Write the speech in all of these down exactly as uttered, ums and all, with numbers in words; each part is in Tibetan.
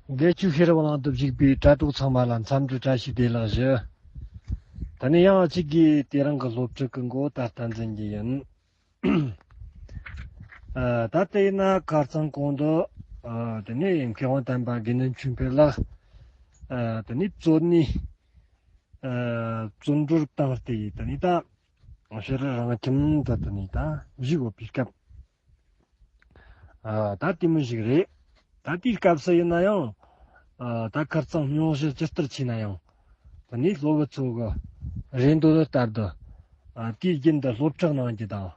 དགེ་བཅུའི་ཤེས་རབ་གླིང་དུ་བཞུགས་པའི་དྲ་གྲོགས་ཚང་མ་ལ་འཚམས་འདྲི་བཀྲ་ཤིས་བདེ་ལེགས་ཞུ། ད་ནི་ཡང་གཅིག་གིས་དེ་རིང་གི་སློབ་ཁྲིད་ཀྱི་མགོ་ད་ལྟ་འཛིན་རྒྱུ་ཡིན། ཨ། ད་ལྟ་ཡིན་ན་ཁ་རྩང་གོང་དུ། ཨ། དེ་ནས་མཁས་དབང་དམ་པ་དགེ་འདུན་ཆོས་འཕེལ་ལགས། ཨ། དེ་ནས་བཙོན་ནས། ཨ། བཙོན་གྲོལ་བཏང་སྟེ་དེ་ནས་ད་ཕྱིར་རང་ཁྱིམ་དུ་དེ་ནས་ད་བཞུགས་ཡོད་པའི་སྐབས། ཨ། ད་དེ་མོ་ཞིག་རེད། ད་དེའི་སྐབས་སུ་ཡིན་ན་ཡང་། ཨ། ད་ཁ་རྩང་སྙུང་གཞི་ཇི་ལྟར་ཆེ་ན་ཡང་། དེ་ནས་སློབ་བུ་ཚོ་གི་རེ་འདོད་ལྟར་དུ། ཨ། དུས་རྒྱུན་དུ་སློབ་ཁྲིད་གནང་རྒྱུ་དང་།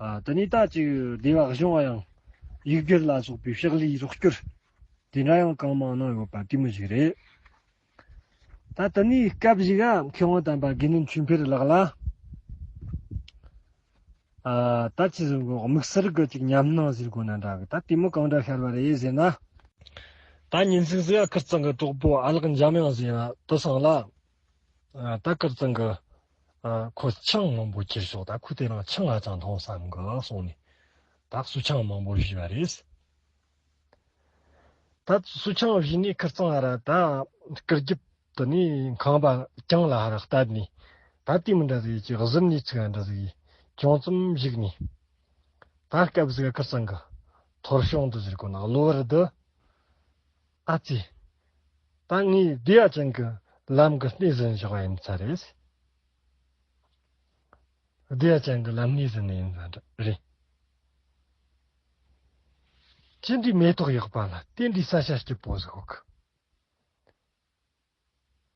ཨ། དེ་ནས་ད་ཅིག་སྡེ་བ་གཞུང་བ་ཡང་ཡིག་སྒྱུར་ལ་སོགས་པའི་ཕྱག་ལས་རོགས་སྐྱོར་དེ་འདྲ་ཡང་གང་མང་གནང་ཡོད་པ་དེ་མོ་ཞིག་རེད། ད་དེ་ནས་སྐབས་ཤིག་ག་མཁས་དབང་དམ་པ་དགེ་འདུན་ཆོས་འཕེལ་ལགས་ལ། ཨ། ད་ཅི་ཟེར་དགོས། དམིགས་བསལ་གྱི་ཅིག་ཉམས་སྣང་ཟེར་དགོས་ན་འདྲ་གི། ད་དེ་མོ་གང་འདྲ་ཤར་བ་རེད་ཟེར་ན། ད་ཉིན་ཞིག་ཟིག་ཁིར་ཚང་གི་གྲོགས་པོ་ཨ་ལགས་འཇམ་དབྱངས་ཟེར་ན་དེ་སང་ལ། ཨ། ད་ཁིར་ཚང་གི། ཨ། ཁོ་ཆང་མང་པོ་ཁྱེར་ཤོག་ད་ཁོས་དེ་རིང་ཆང་ཧ་ཅང་འཐུང་བསམ་གི་གསུངས་ནས། ད་གསོལ་ཆང་མང་པོ་བཞེས་པ་རེད། ད་གསོལ་ཆང་བཞེས་ནས་ཁིར་ཚང་ཨ་ར་ད་སྐུ་རྒྱབ་དེ་ནས་ཁང་པ་གྱང་ལ་ཧ་ར་བསྟད་ནས། ད་དེ་མི་འདྲ་ཟིག་ཅིག་གཟིམ་ནས་ཚིག་འདྲ་ཟིག་ཅུང་ཙམ་བཞུགས་ནས། ད་སྐབས་ཟིག་ཁིར་ཚང་གི་ཐོར་ཤོང་དུ་ཟེར་གོ་ན་གློ་བུར་དུ། ཨ་ཙི། ད་ངས་བདེ་བ་ཅན་གྱི་ལམ་གྱི་སྣེ་ཟིན་བཞག་པ་ཡིན་ས་རེད། བདེ་བ་ཅན་གྱི་ལམ་སྣེ་ཟིན་ནི་ཡིན་ས་རེད། ཅི་འདྲའི་མེ་ཏོག་ཡག་པ་ལ་དེ་འདྲའི་ས་ཆ་སྐྱིད་པོ་ཟིག་ཡོད་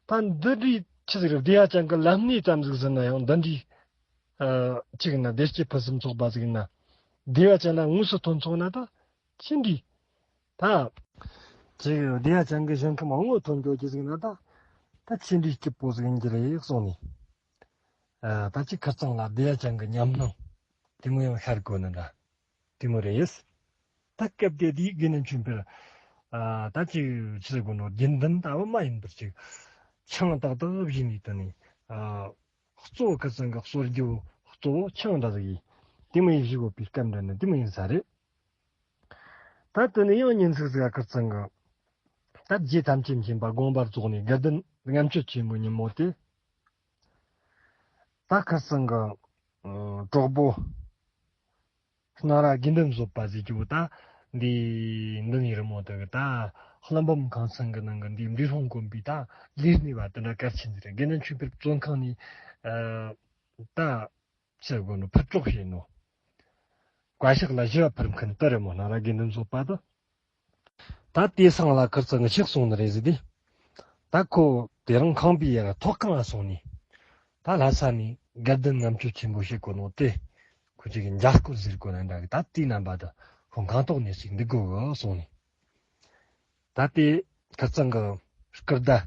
གི། ད་འདི་འདྲའི་ཆི་ཟིག་རེད། བདེ་བ་ཅན་གྱི་ལམ་སྣེ་ཙམ་ཟིག་ཟིན་ན་ཡང་འདི་འདྲའི། ཨ། ཅིག་ན་བདེ་སྐྱིད་ཕུན་སུམ་ཚོགས་པ་ཟིག་ཡིན་ན། བདེ་བ་ཅན་ལ་དངོས་སུ་ཐོན་སོང་ན་ད་ཅི་འདྲའི། ད་ཅིག་བདེ་བ་ཅན་གྱི་ཞིང་ཁམས་དངོས་ཐོན་འགྱོ་རྒྱུ་ཟིག་ཡིན་ན་ད། ད་ཅི་འདྲའི་སྐྱིད་པོ་ཟིག་ཡིན་རྒྱུ་རེད་གསུངས་ནས། ཨ། ད་ཅིག་ཁིར་ཚང་ལ་བདེ་བ་ཅན་གྱི་ཉམས་སྣང་དེ་མོ་ཡང་ཤར་གོ་ནི་འདྲ། དེ་མོ་རེད། ད་སྐབས་དེ་དུས་དགེ་འདུན་ཆོས་འཕེལ། ཨ། ད་ཅིག་ཆི་ཟེར་དགོས་ནོ། རྒྱུན་ལྡན་ལྟ་བུ་མ་ཡིན་པར་ཅིག་ཆང་ཏག་ཏག་བཞེས་ནས་དེ་ནས། ཨ། གཙོ་བོ་ཁིར་ཚང་གི་གསོལ་རྒྱུ་གཙོ་བོ་ཆང་འདྲ་ཟིག་ཡིན། དེ་མོ་ཡིན་བཞུགས་ཡོད་པའི་སྐབས་འདྲ་ནི་དེ་མོ་ཡིན་ས་རེད། ད་དེ་ནས་ཡང་ཉིན་ཞིག་ཟིག་ཁིར་ཚང་གི། ད་རྗེ་ཐམས་ཅད་མཁྱེན་པ་དགོངས་པ་རྫོགས་ནས་དགའ་ལྡན་ལྔ་མཆོད་ཆེན་མོའི་ཉིན་མོ་དེ། ད་ཁིར་ཚང་གི། ཨ། གྲོགས་པོ། སྣང་ར་དགེ་འདུན་བཟོད་པ་ཟེར་རྒྱུ་བོ་ད། འདི་འདི་ནས་རི་མོ་དེ་གི་ད། ཀླུ་འབུམ་ཁང་ཚན་གི་ནང་གི་འདི་འབྲི་སྲོང་དགོན་པའི་ད་ལས་སྣེ་བ་དེ་འདྲ་གལ་ཆེན་ཟིག་རེད། དགེ་འདུན་ཆོས་འཕེལ་བཙོན་ཁང་ནས། ཨ། ད་ཆི་ཟེར་དགོས་ནོ། ཕུད་གྲོགས་བྱས་ནོ། བཀའ་ཤག་ལ་ཞུ་བ་ཕུལ་མཁན་དེ་རེད་མོ། སྣང་ར་དགེ་འདུན་བཟོད་པ་དེ། ད་དེ་སང་ལ་ཁིར་ཚང་གི་ཆི་གསུངས་ནི་རེད་ཟེར་དུས། ད་ཁོ་དེ་རིང་ཁང་པའི་ཡར་ཐོག་ཁང་ལ་སོང་ནས། ད་ལྷ་ས་ནས་དགའ་ལྡན་ལྔ་མཆོད་ཆེན་པོ་བྱེད་དགོས་ནོ་དེ། ཁོ་ཅིག་གི་མཇལ་སྐོར་ཟེར་དགོས་ན་འདྲ་གི། ད་དེའི་རྣམ་པ་དེ་ཁོ་ཁང་ཐོག་ནས་ཅིག་འདུག་དགོས་གི་གསུངས་ནས། ད་དེ་ཁིར་ཚང་གི་སྐུར་ཟླ་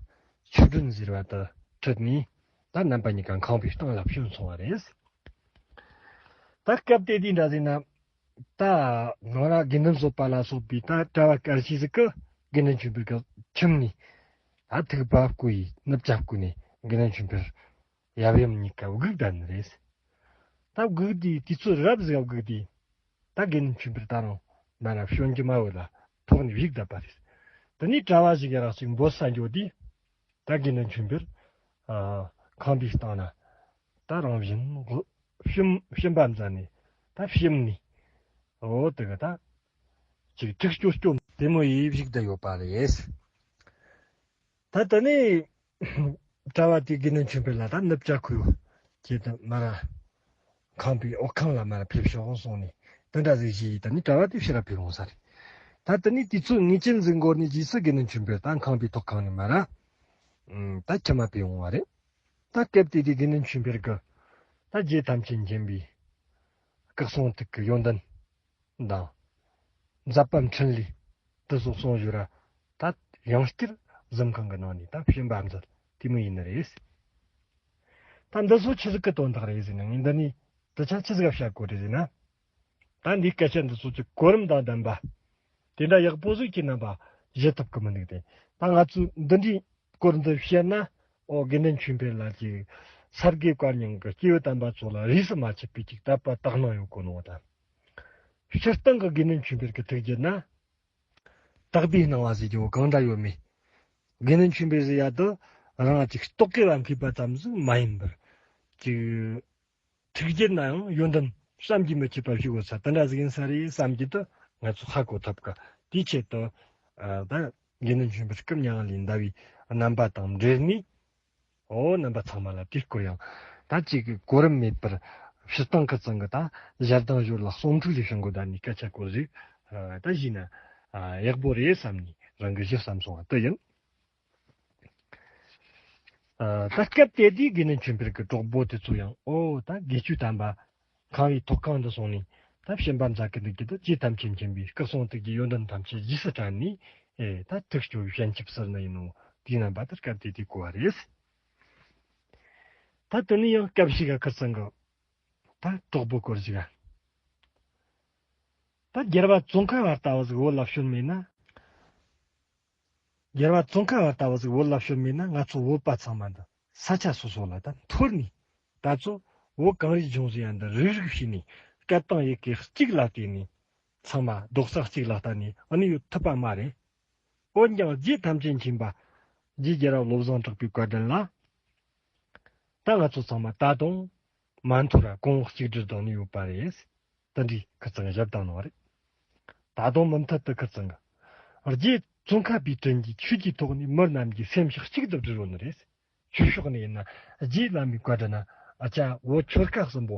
ཆོས་སྒྲོན་ཟེར་བ་དེ་ཁྲིད་ནས། ད་རྣམ་པ་གཉིས་ཀ་ཁང་པའི་སྟེང་ལ་བྱོན་སོང་བ་རེད། ད་སྐབས་དེ་དུས་འདྲ་ཟེར་ན། ད་ནང་ར་དགེ་འདུན་བཟོད་པ་ལ་སོགས་པའི་ད་གྲྭ་བ་སྐལ་ཆེ་ཟིག་གིས་དགེ་འདུན་ཆོས་འཕེལ་གྱི་ཁྱིམ་ནས། ད་ཐིགས་པ་བསྐོལ་ཡི་ནུབ་ཇ་བསྐོལ་ནས་དགེ་འདུན་ཆོས་འཕེལ་ཡབ་ཡུམ་གཉིས་ཀ་བགོས་བསྡད་ནི་རེད། ད་བགོས་དུས་དུས་ཚོད་རབ་ཟིག་བགོས་དུས། ད་དགེ་འདུན་ཆོས་འཕེལ་ད་རུང་མ་ར་བྱོན་རྒྱུ་མ་བོ་ལ་ཐོག་ནས་བཞུགས་བསྡད་པ་རེད། དེ་ནས་གྲྭ་བ་ཞིག་ཡར་ཅིག་འབོད་ས་འགྱོ་དུས། ད་དགེ་འདུན་ཆོས་འཕེལ། ཨ། ཁང་པའི་སྟེང་ན་ད་རང་བཞིན་གོ། ཞིམ་ཞིམ་པ་མཛད་ནས་ད་ཞིམ་ནས། འོ་དེ་གི་ད་ཅིག་ཐིགས་སྐྱོ་སྐྱོ་དེ་མོ་ཡིས་བཞུགས་བསྡད་ཡོད་པ་རེད། ད་དེ་ནས་གྲྭ་བ་དེས་དགེ་འདུན་ཆོས་འཕེལ་ལ་ད་ནུབ་ཇ་བསྐོལ་ཡོད་ཅེས་དུ་མ་ར། ཁང་པའི་འོག་ཁང་ལ་མར་ཕེབས་ཤོག་གསུངས་ནས་དེ་འདྲ་ཟིག་བྱས། དེ་ནས་གྲྭ་བ་དེ་ཕྱིར་ར་ཕེབས་འོང་ས་རེད། ད་དེ་ནས་དུས་ཚོད་ངེས་ཅན་ཟིག་འགོར་ནས་རྗེས་སུ་དགེ་འདུན་ཆོས་འཕེལ་ད་ཁང་པའི་ཐོག་ཁང་ནས་མར་ར། ཨུམ། ད་ཁྱིམ་མ་ཕེབས་འོང་བ་རེད། ད་སྐབས་དེ་དུས་དགེ་འདུན་ཆོས་འཕེལ་གྱིས་ད་རྗེ་ཐམས་ཅད་མཁྱེན་པའི་སྐུ་གསུང་ཐུགས་ཀྱི་ཡོན་ཏན་དང་། མཛད་པ་འཕྲིན་ལས་དེ་སོགས་གསུང་ཞུ་ར་ད་ཡང་བསྐྱར་གཟིམ་ཁང་གི་ནང་ནས་ད་བྱིན་པ་མཛད་དེ་མོ་ཡིན་ནི་རེད། ད་འདི་ཚོ་ཆི་ཟིག་གི་དོན་དག་རེད་ཟེར་ན། ངས་འདི་ནས་དུ་ཆ་ཆི་ཟིག་བཤད་དགོས་རེད་ཟེར་ན། ད་འདིའི་སྐད་ཆ་འདི་ཚོ་ཅིག་གོ་རིམ་དང་ལྡན་པ། དེ་འདྲ་ཡག་པོ་ཟིག་གི་རྣམ་པ་བཞེས་ཐུབ་གི་མི་འདུག་སྟེ། ད་ང་ཚོས་འདི་འདྲའི་སྐོར་འདི་བཤད་ན། ཨོ། དགེ་འདུན་ཆོས་འཕེལ་ལ་ཅིག་ས་དགེ་བཀའ་རྙིང་གི་སྐྱེས་བུ་དམ་པ་ཚོ་ལ་རིས་སུ་མ་ཆད་པའི་ཅིག་དད་པ་དག་སྣང་ཡོད་གོ་ནོ་དང་། སྤྱིར་བཏང་གི་དགེ་འདུན་ཆོས་འཕེལ་གྱི་ཐུགས་རྒྱུད་ན། དག་པའི་སྣང་བ་ཟེར་རྒྱུ་བོ་གང་འདྲ་ཡོད་མེད། དགེ་འདུན་ཆོས་འཕེལ་ཟེར་ཡ་དུ་རང་ཅིག་རྟོག་གེ་བ་མཁས་པ་ཙམ་ཟིག་མ་ཡིན་པར། ཅིག་ཐུགས་རྒྱུད་ན་ཡང་ཡོན་ཏན་བསམ་གྱིས་མི་ཁྱབ་པ་ཞིག་ཡོད་ས་དེ་འདྲ་ཟིག་ཡིན་ས་རེད་བསམ་གྱི་དུ་ང་ཚོ་ཧ་གོ་ཐུབ་གི། དེའི་ཆེད་དུ་ཨ་ད་དགེ་འདུན་ཆོས་འཕེལ་སྐུ་མྱ་ངན་ལས་འདའ་བའི་རྣམ་པ་དང་འབྲེལ་ནས། ཨོ་རྣམ་པ་ཚང་མ་ལ་དེའི་སྐོར་ཡང་ད་ཅིག་གོ་རིམ་མེད་པར་སྤྱིར་བཏང་ཁུ་ཚང་གི་ད་ཞལ་གདམས་ཞོར་ལ་གསུང་འཕྲོས་ལས་བྱུང་གོ་ད་ནི་སྐད་ཆ་སྐོར་ཞིག་ད་ཞུས་ན་ཡག་པོ་རེད་བསམ་ནས་རང་གི་གཞི་བསམ་སོང་བ་དེ་ཡིན། ད་སྐབས་དེ་དུས་དགེ་འདུན་ཆོས་འཕེལ་གྱི་གྲོགས་པོ་དེ་ཚོ་ཡང་ཨོ་ད་དགེ་བཅུའི་དམ་པ་ཁང་བའི་ཐོག་ཁང་དུ་སོང་ནས་ད་བྱིན་པ་མཛད་ཀྱི་འདུག་གི་ད་རྗེ་ཐམས་ཅད་མཁྱེན་པའི་སྐུ་གསུང་ཐུགས་ཀྱི་ཡོན་ཏན་ཐམས་ཅད་རྗེས་སུ་དྲན་ནས་ཨེ་ད་ཐུགས་སྐྱོ་བའི་སྤྱན་ཆབ་ཟུར་ན་ཡིན་ནོ། དེའི་རྣམ་པ་དེ་སྐབས་དེ་དུས་གོ་བ་རེད། ད་དེ་ནས་ཡང་སྐབས་ཤིག་ག་ཁུ་ཚང་གི་ད་གྲོགས་པོ་སྐོར་ཞིག་ག་ད་རྒྱལ་བ་ཙོང་ཁ་བ་ལྟ་བུ་ཟིག་བོད་ལ་བྱོན་མེད་ན། རྒྱལ་བ་ཙོང་ཁ་བ་ལྟ་བུ་ཟིག་བོད་ལ་བྱོན་མེད་ན་ང་ཚོ་བོད་པ་ཚང་མ་འདི་ས་ཆ་སོ་སོ་ལ་ད་འཐོར་ནས་ད་ཚོ་བོད་གངས་རིའི་ལྗོངས་སུ་ཡང་འདི་རུག་རུག་བྱས་ནས་སྐད་དང་ཡི་གེ་གཅིག་ལ་བརྟེན་ནས་ཚང་མ་རྡོག་རྩ་གཅིག་ལ་བརྟེན་ནས་ཨ་ནི་ཡོད་ཐུབ་པ་མ་རེད། འོན་ཀྱང་རྗེ་ཐམས་ཅད་མཁྱེན་པ་རྗེ་རྒྱལ་བ་བློ་བཟང་གྲགས་པའི་བཀའ་དྲིན་ལ་ད་ང་ཚོ་ཚང་མ་ད་དུང་མ་འཐོར་ར་གོང་འོག་གཅིག་སྒྲིལ་དང་ནི་ཡོད་པ་རེད། དེ་འདྲའི་ཁུ་ཚང་ཞབས་དང་ནོ་རེད། ད་དུང་མུ་མཐུད་དུ་ཁུ་ཚང་གི་རྗེ་ཙོང་ཁ་པའི་དྲིན་གྱིས་ཆོས་ཀྱི་ཐོག་ནས་མི་རྣམས་ཀྱི་སེམས་ཤིག་གཅིག་ཏུ་སྒྲིལ་བ་ནི་རེད། ཆོས་ཕྱོགས་ནས་ཡིན་ན་རྗེ་བླ་མའི་བཀའ་དྲིན་ན་ཨ་ཅག་བོད་ཆོལ་ཁ་གསུམ་པོ་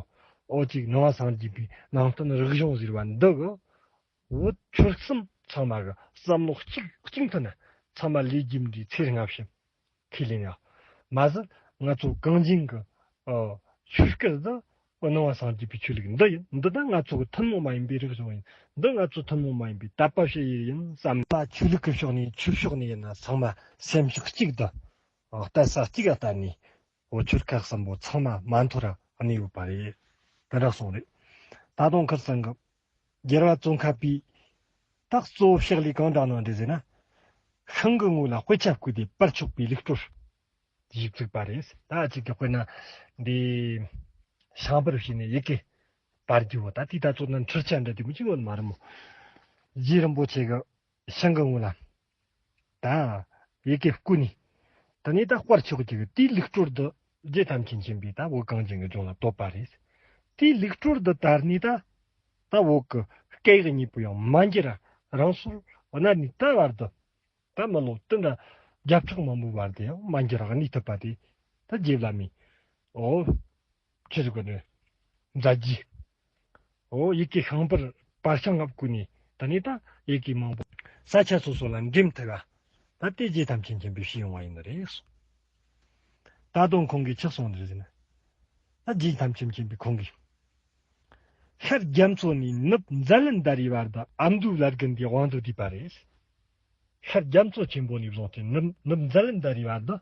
ཨོ་གཅིག་ནང་པ་སངས་རྒྱས་པའི་ནང་བསྟན་རིག་གཞུང་ཟེར་བ་འདི་གི་བོད་ཆོལ་གསུམ་ཚང་མ་གི་བསམ་བློ་གཅིག་གཅིག་མཐུན་ན་ཚང་མ་ལས་རྒྱུ་འབྲས་ཚེ་རིང་ཞིང་ཁས་ལེན་ཡང་མ་ཟད་ང་ཚོ་གངས་ཅན་གི་ཨ་ཆོས་སྐད་འདི་ཨ་ནང་པ་སངས་རྒྱས་པའི་ཆོས་ལུགས་འདི་ཡིན། འདི་ད་ང་ཚོ་གི་ཐུན་མོང་མ་ཡིན་པའི་རིག་གཞུང་ཡིན། འདི་ང་ཚོ་ཐུན་མོང་མ་ཡིན་པའི་དད་པ་བྱེད་ཡུལ་ཡིན་བསམ་པ། ཆོས་ལུགས་ཀྱི་ཕྱོགས་ནས་ཆོས་ཕྱོགས་ནས་ཡིན་ན་ཚང་མ་སེམས་ཤིག་གཅིག་ཏུ་ཨ་གཏད་ས་གཅིག་ལ་བལྟ་ནས་བོད་ཆོལ་ཁ་གསུམ་པོ་ཚང་མ་མ་འཐོར་ར་གནས་ཡོད་པ་རེད། དེ་འདྲ་གསུངས་རེད། ད་དུང་ཁུ་ཚང་གི་རྒྱལ་བ་ཙོང་ཁ་པའི་ད་གཙོ་བོ་ཕྱག་ལས་གང་དྲག་གནང་འདི་ཟེར་ན། ཤིང་གི་ངོས་ལ་དཔེ་ཆ་བརྐོས་ཏེ་པར་ཕྱོགས་པའི་ལུགས་སྲོལ་ཞིག་བཙུགས་པ་རེད། ད་ཅིག་གི་དཔེར་ན་འདི་ཤིང་པར་བྱས་ནས་ཡི་གེ་པར་རྒྱུ་བོ་ད་དེ་ད་ཚོ་ན་འཕྲུལ་ཆས་འདྲ་དེ་མི་གཅིག་ཡོད་མ་རེད་མོ། རྗེ་རིན་པོ་ཆེ་གི་ཤིང་གི་ངོས་ལ་ད་ཡི་གེ་བརྐོས་ནས་ད་ནི་ད་དཔར་ཕྱོགས་ཀྱི་དེའི་ལུགས་སྲོལ་འདི་རྗེ་ཐམས་ཅད་མཁྱེན་པས་ད་བོད་གངས་ཅན་གྱི་ལྗོངས་ལ་བཏོད་པ་རེད། དེའི་ལུགས་སྲོལ་འདི་དར་ནས་ད་ད་བོད་ཀྱི་སྐད་ཡིག་གཉིས་པོ་ཡང་མ་འགྱུར་ར་རང་སོར་གནས་ནས་ད་བར་དུ་ད་མི་ལོ་བདུན་དང་བརྒྱ་ཕྲག་མང་པོའི་བར་དུ་ཡང་མ་འགྱུར་ར་གནས་ཐུབ་པ་དེ་ད་རྗེ་བླ་མའི་ཨོ་ཆི་ཟིག་གོ་ནས་མཛད་རྗེས། ཨོ་ཡི་གེ་ཤིང་པར་པར་ཤིང་ལྔ་བརྐོས་ནས་ད་ནི་ད་ཡི་གེ་མང་པོ་ས་ཆ་སོ་སོ་ལ་འགྲེམས་ཐུབ་པ་ད་དེ་རྗེ་ཐམས་ཅད་མཁྱེན་པས་ཞུས་ཡོང་བ་ཡིན་ནི་རེད། ད་དུང་ཁོང་གིས་ཆི་གསུངས་འདུག་ཟེར་ན། ད་རྗེ་ཐམས་ཅད་མཁྱེན་པའི་ཁོང་གིས། ཤར་རྒྱ་མཚོ་ནས་ནུབ་མཛའ་ལན་ད་རེའི་བར་དུ་ཨ་མདོའི་བླ་རྒན་འདིའི་དབང་དུ་བསྡུས་པ་རེད། ཤར་རྒྱ་མཚོ་ཆེན་པོ་ནས་བཟུང་སྟེ་ནུབ་ནུབ་མཛའ་ལན་ད་རེའི་བར་དུ།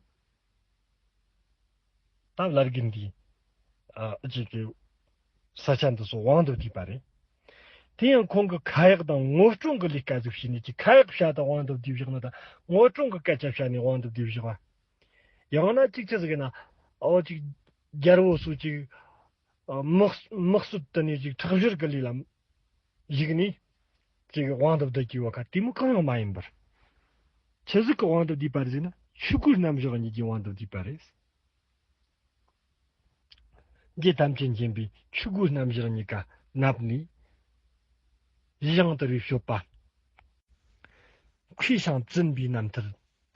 ད་བླ་རྒན་འདིའི་ཨ་ཅིག་གི་ས་ཆ་འདི་ཚོ་དབང་དུ་བསྡུས་པ་རེད། དེ་ཡང་ཁོང་གི་ཁ་ཡག་དང་ངོ་སྤྲོད་ཀྱི་ལས་ཀ་ཟིག་བྱས་ནས་ཀྱི་ཁ་ཡག་བཤད་དང་དབང་དུ་བསྡུས་བཞག་ན་ད་ངོ་སྤྲོད་ཀྱི་སྐད་ཆ་བཤད་ནས་དབང་དུ་བསྡུས་བཞག་པ། ཡང་ན་ཅིག་ཅི་ཟིག་ཡིན་ན་ཨོ་ཅིག་རྒྱལ་པོ་སུ་ཅིག་དམག་དམག་སྲིད་དུ་ནས་ཅིག་ཁྲག་སྦྱོར་གྱི་ལས་ལ་གཞིགས་ནས་ཅིག་དབང་དུ་བསྡུ་གི་ཡོད་ཁ་དེ་མོ་གང་ཡང་མ་ཡིན་པར། ཆི་ཟིག་གི་དབང་དུ་བསྡུས་པ་རེད་ཟེར་ན་ཆོས་སྐུའི་རྣམ་གཞག་གཉིས་ཀྱི་དབང་དུ་བསྡུས་པ་རེད། རྗེ་ཐམས་ཅད་མཁྱེན་པའི་ཆོས་སྐུའི་རྣམ་གཞག་གཉིས་ཀ་བསྣམས་ནས་གཞི་ཞིང་དུ་རུ་སྤྱོད་པ། མཁས་ཤིང་བཙུན་པའི་རྣམ་ཐར་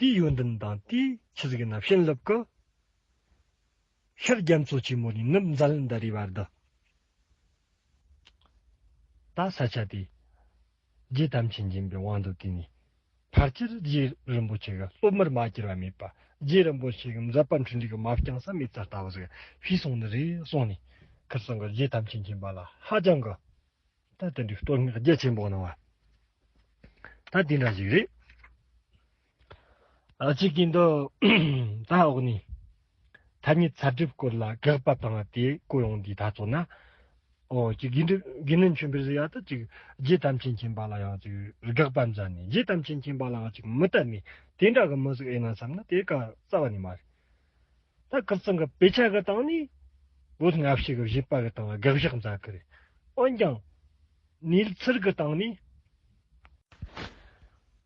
དེའི་ཡོན་ཏན་དང་དེའི་ཆི་ཟིག་ཡིན་ན་བྱིན་རླབས་ཀྱིས་ཤར་རྒྱ་མཚོ་ཆེན་མོ་ནས་ནུབ་མཛའ་ལན་ད་རེའི་བར་དུ་ད་ས་ཆ་དེ་རྗེ་ཐམས་ཅད་མཁྱེན་པའི་དབང་དུ་བསྡུས་ནས་ཕལ་ཆེར་རྗེ་རིན་པོ་ཆེ་གི་སློབ་མར་མ་གྱུར་བ་མེད་པ། རྗེ་རིན་པོ་ཆེ་གི་མཛད་པ་འཕྲིན་ལས་ཀྱིས་མ་བསྐྱངས་ས་མེད་ཙམ་ལྟ་བུ་ཟིག་ཕྱིས་སོང་ནི་རེད་གསུངས་ནས་ཁིར་ཚང་གི་རྗེ་ཐམས་ཅད་མཁྱེན་པ་ལ་ཧ་ཅང་གི་ད་དེ་འདྲའི་བསྟོད་བསྔགས་རྒྱ་ཆེན་པོ་གནང་བ། ད་དེ་འདྲ་ཞིག་རེད། ཨ་ཅིག་གིས་འདི་ད་འོག་ནས་ཐ་སྙད་ཚད་གྲུབ་སྐོར་ལ་དགག་པ་བཏང་བ་དེ་གོ་ཡོང་དུས་ད་ཚོ་ན། ཨོ་ཅིག་དགེ་འདུན་དགེ་འདུན་ཆོས་འཕེལ་ཟེར་ཡ་ད་ཅིག་རྗེ་ཐམས་ཅད་མཁྱེན་པ་ལ་ཡང་ཅིག་དགག་པ་མཛད་ནས་རྗེ་ཐམས་ཅད་མཁྱེན་པ་ལའང་ཅིག་མི་ལྟ་ནས་དེ་འདྲ་གི་མི་ཟིག་ཨེ་ན་བསམ་ན་དེ་ཀ་རྩ་བ་ནས་མ་རེད། ད་ཁིར་ཚང་གི་དཔེ་ཆ་གི་སྟེང་ནས་བོད་སྔ་ཕྱི་གི་བཞེད་པ་གི་སྟེང་ལ་དགག་བཞག་མཛད་གི་རེད། འོན་ཀྱང་གནས་ཚུལ་གི་སྟེང་ནས་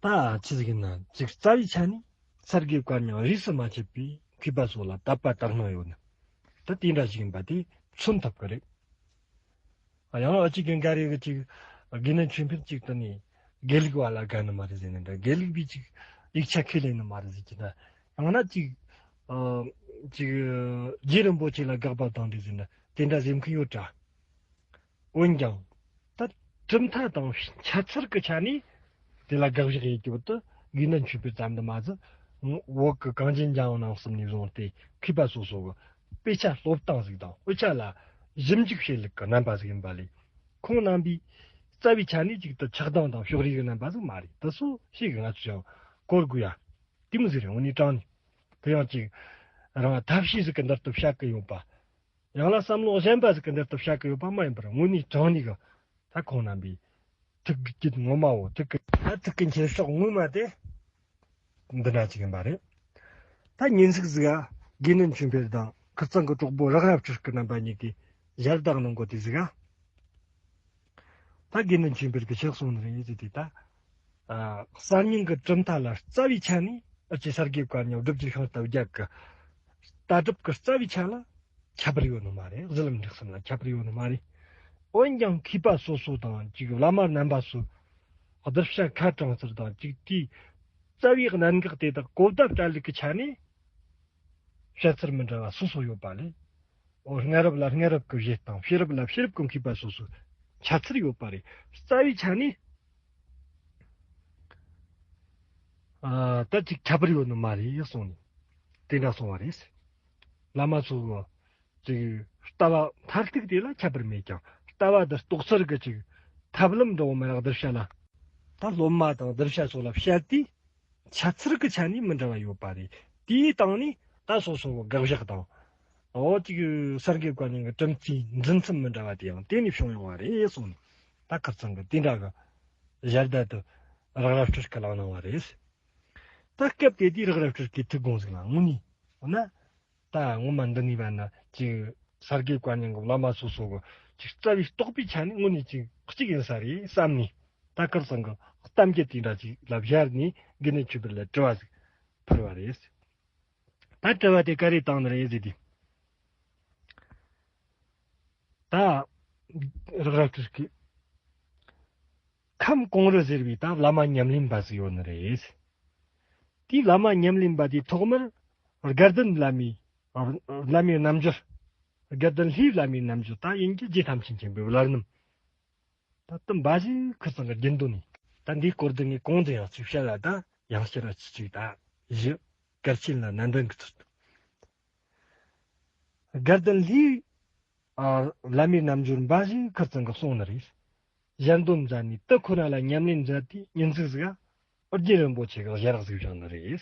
ད་ཆི་ཟིག་ཡིན་ན་ཅིག་རྩ་བའི་ཆ་ནས་སར་གི་བཀའ་རྙིང་རིས་སུ་མ་ཆད་པའི་མཁས་པ་སོགས་ལ་དད་པ་དག་སྣང་ཡོད་ན། ད་དེ་འདྲ་ཞིག་ཡིན་པ་དེ་མཚོན་ཐུབ་ཀྱི་རེད། ཡང་ཨ་ཅིག་གི་འགའ་རེ་གི་ཅིག་དགེ་འདུན་ཆོས་འཕེལ་ཅིག་ད་ནི་དགེ་ལུགས་པ་ལ་དགའ་ནི་མ་རེད་ཟེར་ནི་འདྲ། དགེ་ལུགས་པའི་ཅིག་ཡིག་ཆ་ཁས་ལེན་ནི་མ་རེད་ཟེར་གྱི་འདྲ། ཡང་ན་ཅིག་ཨ་ཅིག་རྗེ་རིན་པོ་ཆེ་ལ་དགག་པ་བཏང་འདུག་ཟེར་ནི་དེ་འདྲ་ཟེར་མཁན་ཡོད་འདྲ། འོན་ཀྱང་། ད་གྲུབ་མཐའ་དང་འཆད་ཚུལ་གྱི་ཆ་ནས་དེ་ལ་དགག་བཞག་ཡེད་རྒྱུ་བོ་དེ་དགེ་འདུན་ཆོས་འཕེལ་ཙམ་དུ་མ་ཟད། བོད་ཀྱི་གངས་ཅན་ལྗོངས་ནང་གསུམ་ནས་བཟུང་སྟེ་མཁས་པ་སོ་སོ་གི་དཔེ་ཆ་སློབ་སྟངས་ཟིག་དང་། དཔེ་ཆ་ལ་ཞིབ་འཇུག་བྱེད་ལུགས་ཀྱི་རྣམ་པ་ཟིག་ཡིན་པ་ལས། ཁོང་རྣམ་པའི་རྩ་བའི་ཆ་ནས་ཅིག་ཏུ་ཆགས་སྡང་དང་ཕྱོགས་རིས་ཀྱི་རྣམ་པ་ཟིག་མ་རེད། དེ་སོ་ཞིག་གི་ང་ཚོས་ཀྱང་གོ་དགོས་ཡ། དེ་མོ་ཟིག་རེད། དངོས་གནས་དྲང་ནས། དེ་ཡང་ཅིག་རང་ཐབས་ཤེས་ཟིག་གི་འདིར་དུ་བཤད་ཀྱི་ཡོད་པ། ཡང་ན་བསམ་བློ་གཞན་པ་ཟིག་གི་འདིར་དུ་བཤད་ཀྱི་ཡོད་པ་མ་ཡིན་པར། དངོས་གནས་དྲང་ནས་གི་ད་ཁོང་རྣམ་པའི་ཐུགས་ཀྱི་དཀྱིལ་ངོ་མ་བོ། ཐུགས་ཀྱི་ད་ཐུགས་ཀྱི་འཁྱེར་ཕྱོགས་ངོ་མ་དེ་འདི་འདྲ་ཅིག་ཡིན་པ་རེད། ད་ཉིན་ཞིག་ཟིག་ག་དགེ་འདུན་ཆོས་འཕེལ་དང་ཁིར་ཚང་གི་གྲོགས་པོ་རག་ར་སྤྲུལ་སྐུ་རྣམ་པ་གཉིས་ཀྱིས་ཞལ་བརྡ་གནང་གོ་དུས་ཟིག་ག་ད་དགེ་འདུན་ཆོས་འཕེལ་གྱིས་ཆི་གསུངས་ནི་རེད་ཟེར་དུས། ད་ཨ་གསར་རྙིང་གི་གྲུབ་མཐའ་ལ་རྩ་བའི་ཆ་ནས་ཨ་ཅེ་སར་གི་བཀའ་རྙིང་བསྒྲུབ་བྱའི་ཤིང་རྟ་བརྒྱད་ཀྱི་ལྟ་གྲུབ་ཀྱི་རྩ་བའི་ཆ་ལ་ཁྱད་པར་ཡོད་ནི་མ་རེད། གཞི་ལམ་འབྲས་གསུམ་ལ་ཁྱད་པར་ཡོད་ནི་མ་རེད། འོན་ཀྱང་མཁས་པ་སོ་སོ་དང་ཅིག་བླ་མ་རྣམ་པ་སོ་སོ་གདུལ་བྱ་ཁ་དྲངས་ཚུལ་དང་ཅིག་དེའི་རྩ་བའི་གནད་འགག་དེ་དག་གོ་བརྡ་སྤྲད་ལུགས་ཀྱི་ཆ་ནས་བཤད་ཚུལ་མི་འདྲ་བ་སོ་སོ་ཡོད་པ་ལས། འོ། སྔ་རབས་ལ་སྔ་རབས་ཀྱི་བཞེད་སྟངས། ཕྱི་རབས་ལ་ཕྱི་རབས་ཀྱི་མཁས་པ་སོ་སོ་འཆད་ཚུལ་ཡོད་པ་རེད། རྩ་བའི་ཆ་ནས་ཨ་ད་ཅིག་ཁྱད་པར་ཡོད་ནི་མ་རེད་གསུངས་ནས་དེ་འདྲ་གསུངས་པ་རེད། བླ་མ་ཚོ་གི་ཅིག་ལྟ་བ་མཐར་ཐུག་དེ་ལ་ཁྱད་པར་མེད་ཀྱང་། ལྟ་བ་དེ་རྟོགས་ཚུལ་གྱི་ཅིག་ཐབས་ལམ་འདྲ་བོ་མ་རག་གདུལ་བྱ་ལ། ད་སློབ་མ་དང་གདུལ་བྱ་སོགས་ལ་བཤད་དུས། འཆད་ཚུལ་གྱི་ཆ་ནས་མི་འདྲ་བ་ཡོད་པ་རེད། དེའི་སྟེང་ནས་ད་སོ་སོ་གི་དགག་བཞག་དང་། འོ་ཅིག་སར་གི་བཀའ་རྙིང་གི་གྲུབ་མཐའི་འཛིན་ཚུལ་མི་འདྲ་བ་དེ་ཡང་དེ་ནས་བྱུང་ཡོང་བ་རེད་གསུངས་ནས། ད་ཁིར་ཚང་གིས་དེ་འདྲ་གི་ཞལ་བརྡ་དེ་རག་ར་སྤྲུལ་སྐུ་ལ་གནང་བ་རེད། ད་སྐབས་དེ་དུས་རག་ར་སྤྲུལ་སྐུའི་ཐུགས་དགོངས་ཟིག་ལ་དངོས་གནས་འོ་ན། ད་ངོ་མ་འདི་ནས་བལྟས་ན་ཅིག་སར་གི་བཀའ་རྙིང་གི་བླ་མ་སོ་སོ་གི་ཅིག་རྩ་བའི་རྟོགས་པའི་ཆ་ནས་དངོས་གནས་ཅིག་གཅིག་ཡིན་ས་རེད་བསམ་ནས། ད་ཁིར་ཚང་གི་གཏམ་རྒྱུད་དེ་འདྲ་ཅིག་ལ་བཞག་ནས་དགེ་འདུན་ཆོས་འཕེལ་ལ་དྲི་བ་ཟིག་ཕུལ་བ་རེད། ད་དྲི་བ་དེ་ག་རེ་བཏང་ནི་རེད་ཟེར་དུས། ད་རག་ར་སྤྲུལ་སྐུ་ཁམས་གོང་རུ་ཟེར་བའི་ད་བླ་མ་ཉམས་ལེན་པ་ཟིག་ཡོད་ནི་རེད། དེའི་བླ་མ་ཉམས་ལེན་པ་དེའི་ཐོག་མར་དགའ་ལྡན་བླ་མའི་བླ་མའི་རྣལ་འབྱོར། དགའ་ལྡན་ལྷའི་བླ་མའི་རྣལ་འབྱོར། ད་ཡིན་གྱི་རྗེ་ཐམས་ཅད་མཁྱེན་པའི་བླ་རྣམས། ད་དུ་འབའ་ཞིག་ཁིར་ཚང་གི་དགེ་འདུན་ནས། ད་འདིའི་སྐོར་དུ་ངས་གོང་དུ་ཡང་ཅིག་བཤད་ལ། ད་ཡང་བསྐྱར་ཅིག་ཅིག་ད་བཞི་གལ་ཆེན་ལ་ནན་ཏན་གྱི་ཚུལ་དུ། དགའ་ལྡན་ལྷའི་ཨ་བླ་མའི་རྣལ་འབྱོར་འབའ་ཞིག་ཁིར་ཚང་གིས་གསུངས་ནི་རེད། ཞལ་འདོན་མཛད་ནས་དེ་ཁོ་ན་ལ་ཉམས་ལེན་མཛད་དུས་ཉིན་ཞིག་ཟིག་ག་ཨོ་རྒྱན་རིན་པོ་ཆེ་གིས་ཞལ་རག་ཟིག་བཞག་ནི་རེད།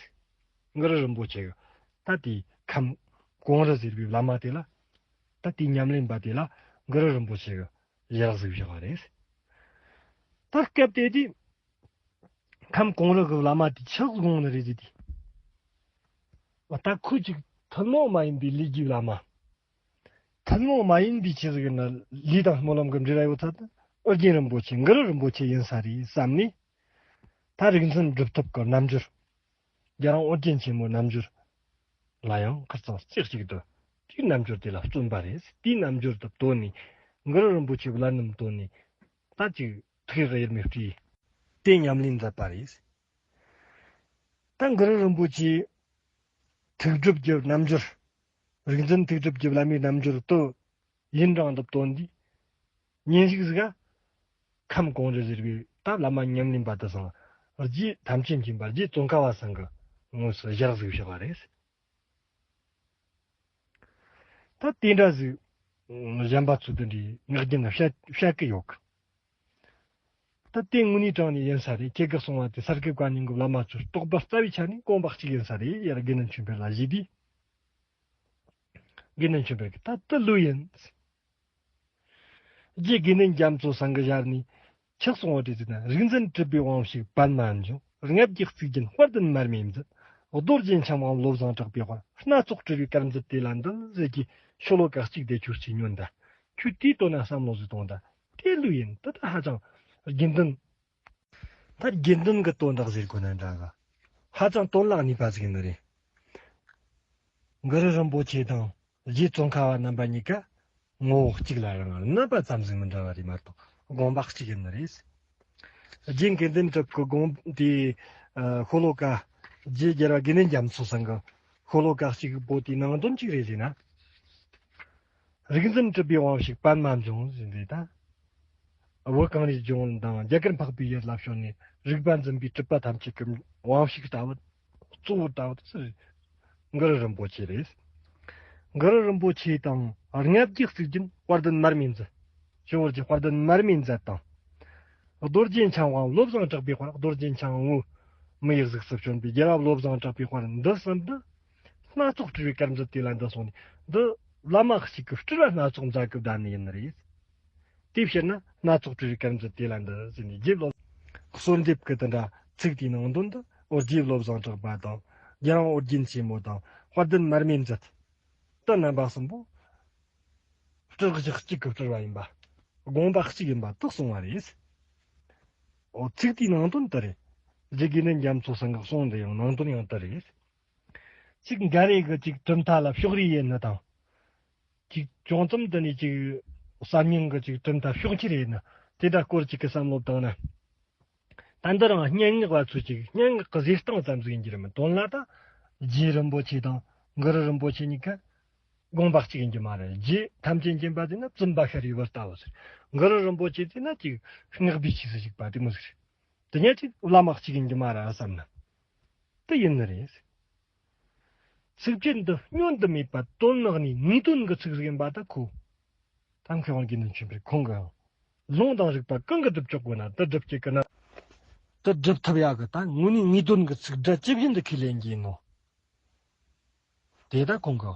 གུ་རུ་རིན་པོ་ཆེ་གིས་ད་དེའི་ཁམས་གོང་རུ་ཟེར་བའི་བླ་མ་དེ་ལ། ད་དེའི་ཉམས་ལེན་པ་དེ་ལ་གུ་རུ་རིན་པོ་ཆེ་གིས་ཞལ་རག་ཟིག་བཞག་པ་རེད། ད་སྐབས་དེ་དུས་ཁམས་གོང་རུ་གི་བླ་མ་དེ་ཆི་དགོངས་ནི་རེད་ཟེར་དུས། འོ། ད་ཁོ་ཅིག་ཐུན་མོང་མ་ཡིན་པའི་ལས་ཀྱི་བླ་མ། ཐུན་མོང་མ་ཡིན་པའི་ཆི་ཟིག་ཡིན་ན་ལུས་དང་སྨོན་ལམ་གྱི་འབྲེལ་བ་ཡོད་ཚད་དུ་ཨོ་རྒྱན་རིན་པོ་ཆེ་གུ་རུ་རིན་པོ་ཆེ་ཡིན་ས་རེད་བསམ་ནས། ད་རིག་འཛིན་སྒྲུབ་ཐོབ་ཀྱི་རྣལ་འབྱོར། རྒྱལ་དབང་ཨོ་རྒྱན་ཆེན་མོའི་རྣལ་འབྱོར་ལ་ཡང་ཁིར་ཚང་རྩེ་གཅིག་ཏུ་དེའི་རྣལ་འབྱོར་དེ་ལ་བརྩོན་པ་རེད། དེའི་རྣལ་འབྱོར་དུ་བརྟེན་ནས་གུ་རུ་རིན་པོ་ཆེའི་བླ་རྣམས་བརྟེན་ནས་ད་ཅིག་ཐུགས་ཡིད་མི་སྤྲོའི་དེ་ཉམས་ལེན་མཛད་པ་རེད། ད་གུ་རུ་རིན་པོ་ཆེའི་ཐུགས་སྒྲུབ་ཀྱི་རྣལ་འབྱོར། རིག་འཛིན་ཐུགས་སྒྲུབ་ཀྱི་བླ་མའི་རྣལ་འབྱོར་དུ་ཡུན་རིང་དུ་བརྟེན་དུས། ཉིན་ཞིག་ཟིག་ག་ཁམས་གོང་རུ་ཟེར་བའི་ད་བླ་མ་ཉམས་ལེན་པ་དེ་ཚང་རྗེ་ཐམས་ཅད་མཁྱེན་པ་རྗེ་ཙོང་ཁ་པ་ཚང་གི་དངོས་སུ་ཞལ་རག་ཟིག་བཞག་པ་རེད། ད་དེ་འདྲ་ཟིག་གཞན་པ་ཚོ་དེ་འདྲའི་ངག་རྒྱུན་ལ་བཤད་བཤད་གི་ཡོད་གི། ད་དེ་དངོས་གནས་དྲང་གནས་ཡིན་ས་རེད། ཁྱེད་ཀྱིས་གསུངས་པ་དེ་སར་གི་བཀའ་རྙིང་གི་བླ་མ་ཚོའི་རྟོགས་པ་རྩ་བའི་ཆ་ནས་དགོངས་པ་གཅིག་ཡིན་ས་རེད། ཡར་དགེ་འདུན་ཆོས་འཕེལ་ལ་ཞུས་དུས། དགེ་འདུན་ཆོས་འཕེལ་གྱིས་ད་དེ་ལོས་ཡིན། རྗེ་དགེ་འདུན་རྒྱ་མཚོ་ཚང་གི་ཞལ་ནས་ཆི་གསུངས་པ་རེད་ཟེར་ན། རིག་འཛིན་གྲུབ་པའི་དབང་ཕྱུག་པདྨ་འབྱུང་། ལྔ་བརྒྱའི་གཙུག་རྒྱན་དཔལ་ལྡན་མར་མེ་མཛད། རྡོ་རྗེ་འཆང་དབང་བློ་བཟང་གྲགས་པའི་དཔལ། སྣ་ཚོགས་སྤྲུལ་པའི་དཀར་མཛད་དེ་ལ་འདུད་ཟེར་གྱི་ཤོ་ལོ་ཀ་གཅིག་དེ་ཁྱོད་ཀྱིས་ཉོན་དང་། ཁྱོད་དེའི་དོན་ན་བསམ་བློ་ཟིག་གཏོང་དང་། དེ་ལོས་ཡིན། དེ་ད་ཧ་ཅང་དགེ་འདུན་ ད་དགེ་འདུན་གྱི་དོན་དག་ཟེར་དགོས་ན་འདྲ་གི། ཧ་ཅང་དོན་ལ་གནས་པ་ཟིག་ཡིན་ནི་རེད། གུ་རུ་རིན་པོ་ཆེ་དང་རྗེ་ཙོང་ཁ་པ་རྣམ་པ་གཉིས་ཀ་ངོ་བོ་གཅིག་ལ་རང་རྣམ་པ་ཙམ་ཟིག་མི་འདྲ་བ་རེད་མ་གཏོགས་དགོངས་པ་གཅིག་ཡིན་ནི་རེད། རྗེ་དགེ་འདུན་གྲུབ་ཀྱི་དགོངས་དེ་ཤོ་ལོ་ཀ། རྗེ་རྒྱལ་བ་དགེ་འདུན་རྒྱ་མཚོ་ཚང་གི་ཤོ་ལོ་ཀ་གཅིག་པོ་དེའི་ནང་དོན་གཅིག་རེད་ཟེར་ན། རིག་འཛིན་གྲུབ་པའི་དབང་ཕྱུག་པདྨ་འབྱུང་ཟེར་འདི་དང་། བོད་གངས་རིའི་ལྗོངས་དང་རྒྱ་གར་འཕགས་པའི་ཡུལ་ལ་བྱོན་ནས་རིག་པ་འཛིན་པའི་གྲུབ་པ་ཐམས་ཅད་ཀྱི་དབང་ཕྱུག་ལྟ་བུ། གཙོ་བོ་ལྟ་བུ་དེ་གུ་རུ་རིན་པོ་ཆེ་རེད། གུ་རུ་རིན་པོ་ཆེ་དང་ལྔ་བརྒྱའི་གཙུག་རྒྱན་དཔལ་ལྡན་མར་མེ་མཛད། ཇོ་བོ་རྗེ་དཔལ་ལྡན་མར་མེ་མཛད་དང་། རྡོ་རྗེ་འཆང་དབང་བློ་བཟང་གྲགས་པའི་དཔལ། རྡོ་རྗེ་འཆང་དབང་མི་ཡི་གཟུགས་སུ་བྱོན་པའི་རྒྱལ་བ་བློ་བཟང་གྲགས་པའི་དཔལ་འདི་གསུམ་དུ། སྣ་ཚོགས་སྤྲུལ་པའི་དཀར་མཛད་དེ་ལ་འདི་གསུངས་ནས་འདི་བླ་མ་གཅིག་གི་སྤྲུལ་པ་སྣ་ཚོགས་མཛད་སྐབས་བདམས་ནི་ཡིན་ནི་རེད། དེའི་ཕྱིར་ན་སྣ་ཚོགས་སྤྲུལ་པའི་དཀར་མཛད་དེ་ལ་འདི་ཟེར་ནས་རྗེ་བློ། གསོལ་འདེབས་ཀྱི་དེ་འདྲ་ཚིག་དེའི་ནང་དོན་དུ་ཨོ་རྒྱལ་བློ་བཟང་གྲགས་པ་དང་རྒྱལ་དབང་ཨོ་རྒྱན་ཆེན་མོ་དང་དཔལ་ལྡན་མར་མེ་མཛད། དེ་རྣམ་པ་གསུམ་པོ་སྤྲུལ་གཞི་གཅིག་གི་སྤྲུལ་པ་ཡིན་པ། དགོངས་པ་གཅིག་ཡིན་པ་དེ་གསུངས་པ་རེད། ཨོ་ཚིག་དེའི་ནང་དོན་དེ་རེད། རྗེ་དགེ་འདུན་རྒྱ་མཚོ་ཚང་གི་གསུང་འདི་ཡང་ནང་དོན་ཡང་དེ་རེད། གཅིག་འགའ་རེ་གི་གཅིག་གྲུབ་མཐའ་ལ་ཕྱོགས་རིས་ཡིན་ནི་དང་། གཅིག་ཅུང་ཙམ་དེ་ནས་གཅིག་བསམ་སྙིང་གི་གཅིག་གྲུབ་མཐའ་ཕྱོགས་འཁྱེར་ཡིན་ནི་དེ་འདྲ་སྐོར་གཅིག་གི་བསམ་བློ་བཏང་ན། ད་འདི་རང་སྙན་ངག་པ་ཚོས་ཅིག་སྙན་ངག་གི་བཟོས་སྟངས་ཙམ་ཟིག་ཡིན་གྱི་རེད་མོད། དོན་ལ་ད་རྗེ་རིན་པོ་ཆེ་དང་གུ་རུ་རིན་པོ་ཆེ་གཉིས་ཀ་དགོངས་པ་གཅིག་ཡིན་གྱི་མ་རེད། རྗེ་ཐམས་ཅད་མཁྱེན་པ་ཟེར་ན་བཙུན་པ་ཤར་བའི་བུ་ལྟ་བུ་ཟེར། གུ་རུ་རིན་པོ་ཆེ་ཟེར་ན་ཅིག་སྔགས་པའི་ཆོས་སུ་ཞུགས་པ་དེ་མོ་ཟིག་རེད། དེ་ཉིད་ཅིག་བླ་མ་གཅིག་ཡིན་གྱི་མ་རེད་བསམ་ན། དེ་ཡིན་ནི་རེད། ཚིགས་བཅད་འདི་བསྙོན་དུ་མེད་པ་དོན་ནག་ནས་ངེས་དོན་གྱི་ཚིག་ཟིག་ཡིན་པ་ད་ཁོ། ད་མཁས་དབང་དགེ་འདུན་ཆོས་འཕེལ་ཁོང་གིས་ཡང་ལུང་དང་རིགས་པ་གང་གིས་སྒྲུབ་ཆོག་དགོས་ན་དེ་སྒྲུབ་ཀྱི་ཀི་ན། དེ་སྒྲུབ་ཐུབ་ཡག་གི་ད་དངོས་གནས་ངེས་དོན་གྱི་ཚིག་སྒྲ་ཇི་བཞིན་དུ་ཁས་ལེན་གྱི་ཡིན་ནོ། དེ་ད་ཁོང་གི་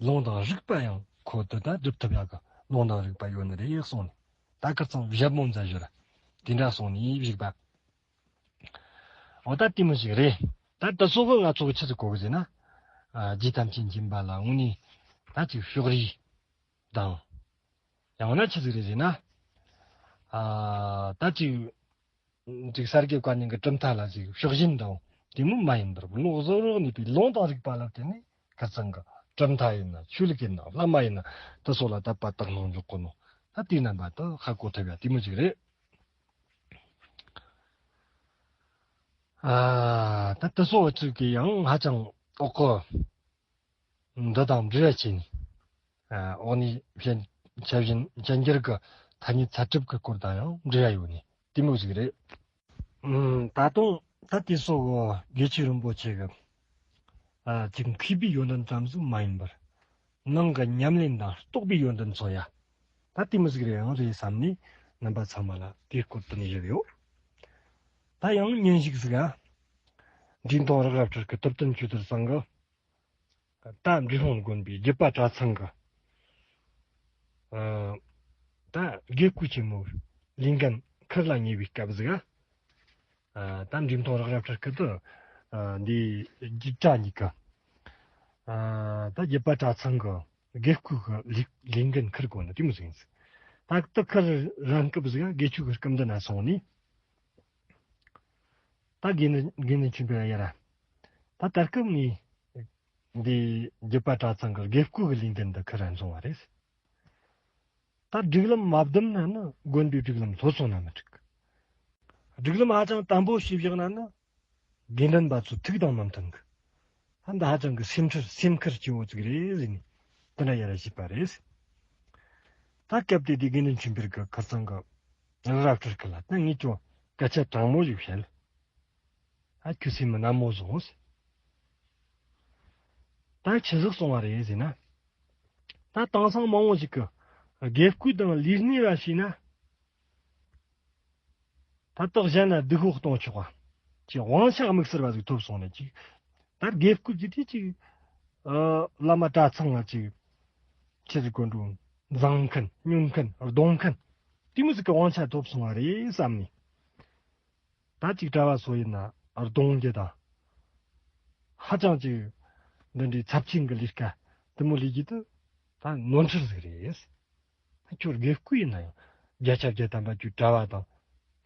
ལུང་དང་རིགས་པ་ཡང་ཁོ་དེ་ད་སྒྲུབ་ཐུབ་ཡག་གི་ལུང་དང་རིགས་པ་ཡོད་ནི་རེད་གསུངས་ནས། ད་ཁིར་ཚང་ཞལ་མོ་མཛད་ཞོར་དེ་འདྲ་གསུངས་ནས་བཞུགས་པ། འོ་ད་དེ་མོ་ཞིག་རེད། ད་དེ་སོགས་ཀྱིས་ང་ཚོ་གི་ཆི་ཟིག་གོ་གི་ཟེར་ན། ཨ་རྗེ་ཐམས་ཅད་མཁྱེན་པ་ལ་དངོས་གནས་ད་ཅིག་ཕྱོགས་རིས་དང་། ཡང་ན་ཆི་ཟིག་རེད་ཟེར་ན། ཨ་ད་ཅིག་ཅིག་གསར་བརྗེ་བཀའ་རྙིང་གི་གྲུབ་མཐའ་ལ་ཅིག་ཕྱོགས་ཞེན་དང་དེ་མོ་མ་ཡིན་པར་བློ་གཟུ་བོར་གནས་པའི་ལུང་དང་རིགས་པ་ལ་བརྟེན་ནས་ཁ་ཚང་གི་གྲུབ་མཐའ་ཡིན་ན་ཆོས་ལུགས་ཡིན་ན་བླ་མ་ཡིན་ན་དེ་སོགས་ལ་དད་པ་དག་སྣང་འཇོག་གོ་ནོ། ད་དེའི་རྣམ་པ་དེ་ཧ་གོ་ཐུབ་ཡ་དེ་མོ་ཅིག་རེད། ཨ་ད་དེ་སོགས་ཚིག་གི་ཡང་ཧ་ཅང་འོག་གི་འདི་དང་འབྲེལ་བ་བྱས་ནས། ཨ་འོག་ནས་བཤད་བྱ་བཞིན་བྱ་འགྱུར་གྱི་ཐ་སྙད་ཚད་གྲུབ་ཀྱི་སྐོར་དང་ཡང་འབྲེལ་བ་ཡོད་ནས་དེ་མོ་ཟིག་རེད། ཨུམ་ད་དུང་ད་དེ་སོགས་ཀྱི་དགེ་ཆོས་རིན་པོ་ཆེ་གི་ཨ་ཅིག་མཁས་པའི་ཡོན་ཏན་ཙམ་ཟིག་མ་ཡིན་པར། ནང་གི་ཉམས་ལེན་དང་རྟོགས་པའི་ཡོན་ཏན་མཚོན་ཡ། ད་དེ་མོ་ཟིག་རེད་ཡང་རེད་བསམ་ནས་རྣམ་པ་ཚང་མ་ལ་དེའི་སྐོར་དུ་ནས་བཤད་ཡོད། ད་ཡང་ཉིན་ཞིག་ཟིག་ཨ། འབྲས་ཐོང་རག་རབ་ཁྲིར་གི་ཐུབ་བསྟན་ཆོས་དར་ཚང་གི་ད་འབྲས་སྤུངས་དགོན་པའི་རྒྱུད་པ་གྲྭ་ཚང་གི་ཨ་ད་དགེ་བསྐོས་ཆེན་མོ་ལས་འགན་ཁུར་ལ་ཉེ་བའི་སྐབས་ཟིག་ཨ། ཨ་ད་འབྲས་ཐོང་རག་རབ་ཁྲིར་གི་དུ་ཨ་འདི་རྒྱུད་གྲྭ་གཉིས་ཀ་ཨ་ད་རྒྱུད་པ་གྲྭ་ཚང་གི་དགེ་བསྐོས་གི་ལས་ལས་འགན་ཁུར་དགོས་ནི་དེ་མོ་ཟིག་ཡིན་ཟིག་ད་དུ་ཁུར་རན་སྐབས་ཟིག་ཨ་དགེ་ཆོས་གི་སྐུ་མདུན་ན་སོང་ནས། ད་དགེ་འདུན་དགེ་འདུན་ཆོས་འཕེལ་ཡ་ར། ད་ད་སྐབས་ནས་འདི་རྒྱུད་པ་གྲྭ་ཚང་གི་དགེ་བསྐོས་གི་ལས་འགན་འདི་ཁུར་རན་སོང་བ་རེད། ད་སྒྲིག་ལམ་མ་བསྡམས་ན་ནི་དགོན་པའི་སྒྲིག་ལམ་ལྷོད་སོང་ན་མི་འགྲིག་སྒྲིག་ལམ་ཧ་ཅང་དམ་པོ་བྱས་བཞག་ན་ནི་དགེ་འདུན་པ་ཚོ་ཐུགས་དང་མི་མཐུན་གི་ད་འདི་ཧ་ཅང་གི་སེམས་ཁྲལ་སེམས་ཁུར་སྐྱེ་བོ་ཅིག་རེད་ཟེར་ནས་དེ་འདྲ་ཡ་ར་བྱས་པ་རེད། ད་སྐབས་དེ་དུས་དགེ་འདུན་ཆོས་འཕེལ་གྱིས་ཁ་སང་གི་རི་རབ་ཁྲིར་ཁ་ལ་ད་ངས་ཀྱང་སྐད་ཆ་དྲང་མོ་ཞིག་བཤད། ཨ་ཁྱོད་སེམས་མི་ནན་མོ་བཟོ། ད་ཆི་ཟིག་སོང་བ་རེད་ཟེར་ན། ད་དེང་སང་མང་བོ་ཞིག་གིས་དགེ་བསྐོས་དང་ལས་སྣེ་བ་བྱས་ན། ད་རྟགས་གཞན་ལ་སྡུག་པོ་གཏོང་ཆོག་པ། ཅིག་དབང་ཆ་དམིགས་བསལ་བ་ཟིག་ཐོབ་སོང་ནས་ཅིག་ད་དགེ་བསྐོས་ཀྱི་དེ་ཅིག་ཨ་བླ་མ་གྲྭ་ཚང་ལ་ཅིག་ཆི་ཟིག་གོ་འགྲོ་མཛངས་མཁན་བསྙུང་མཁན་གདོང་མཁན་དེ་མོ་ཟིག་གི་དབང་ཆ་ཐོབ་སོང་བ་རེད་བསམ་ནས། ད་ཅིག་གྲྭ་བ་སོ་ཡིན་ན་གདོང་རྒྱུ་དང་། ཧ་ཅང་ཅིག་འདི་འདྲའི་ཚབས་ཆེན་གྱི་ལས་ཀ་དེ་མོ་ལས་རྒྱུ་དེ་ད་ནོར་འཁྲུལ་ཟིག་རེད། ཁྱོད་དགེ་བསྐོས་ཡིན་ན་ཡང་བརྒྱ་ཆ་བརྒྱ་ཐམ་པ་ཁྱོད་གྲྭ་བ་དང་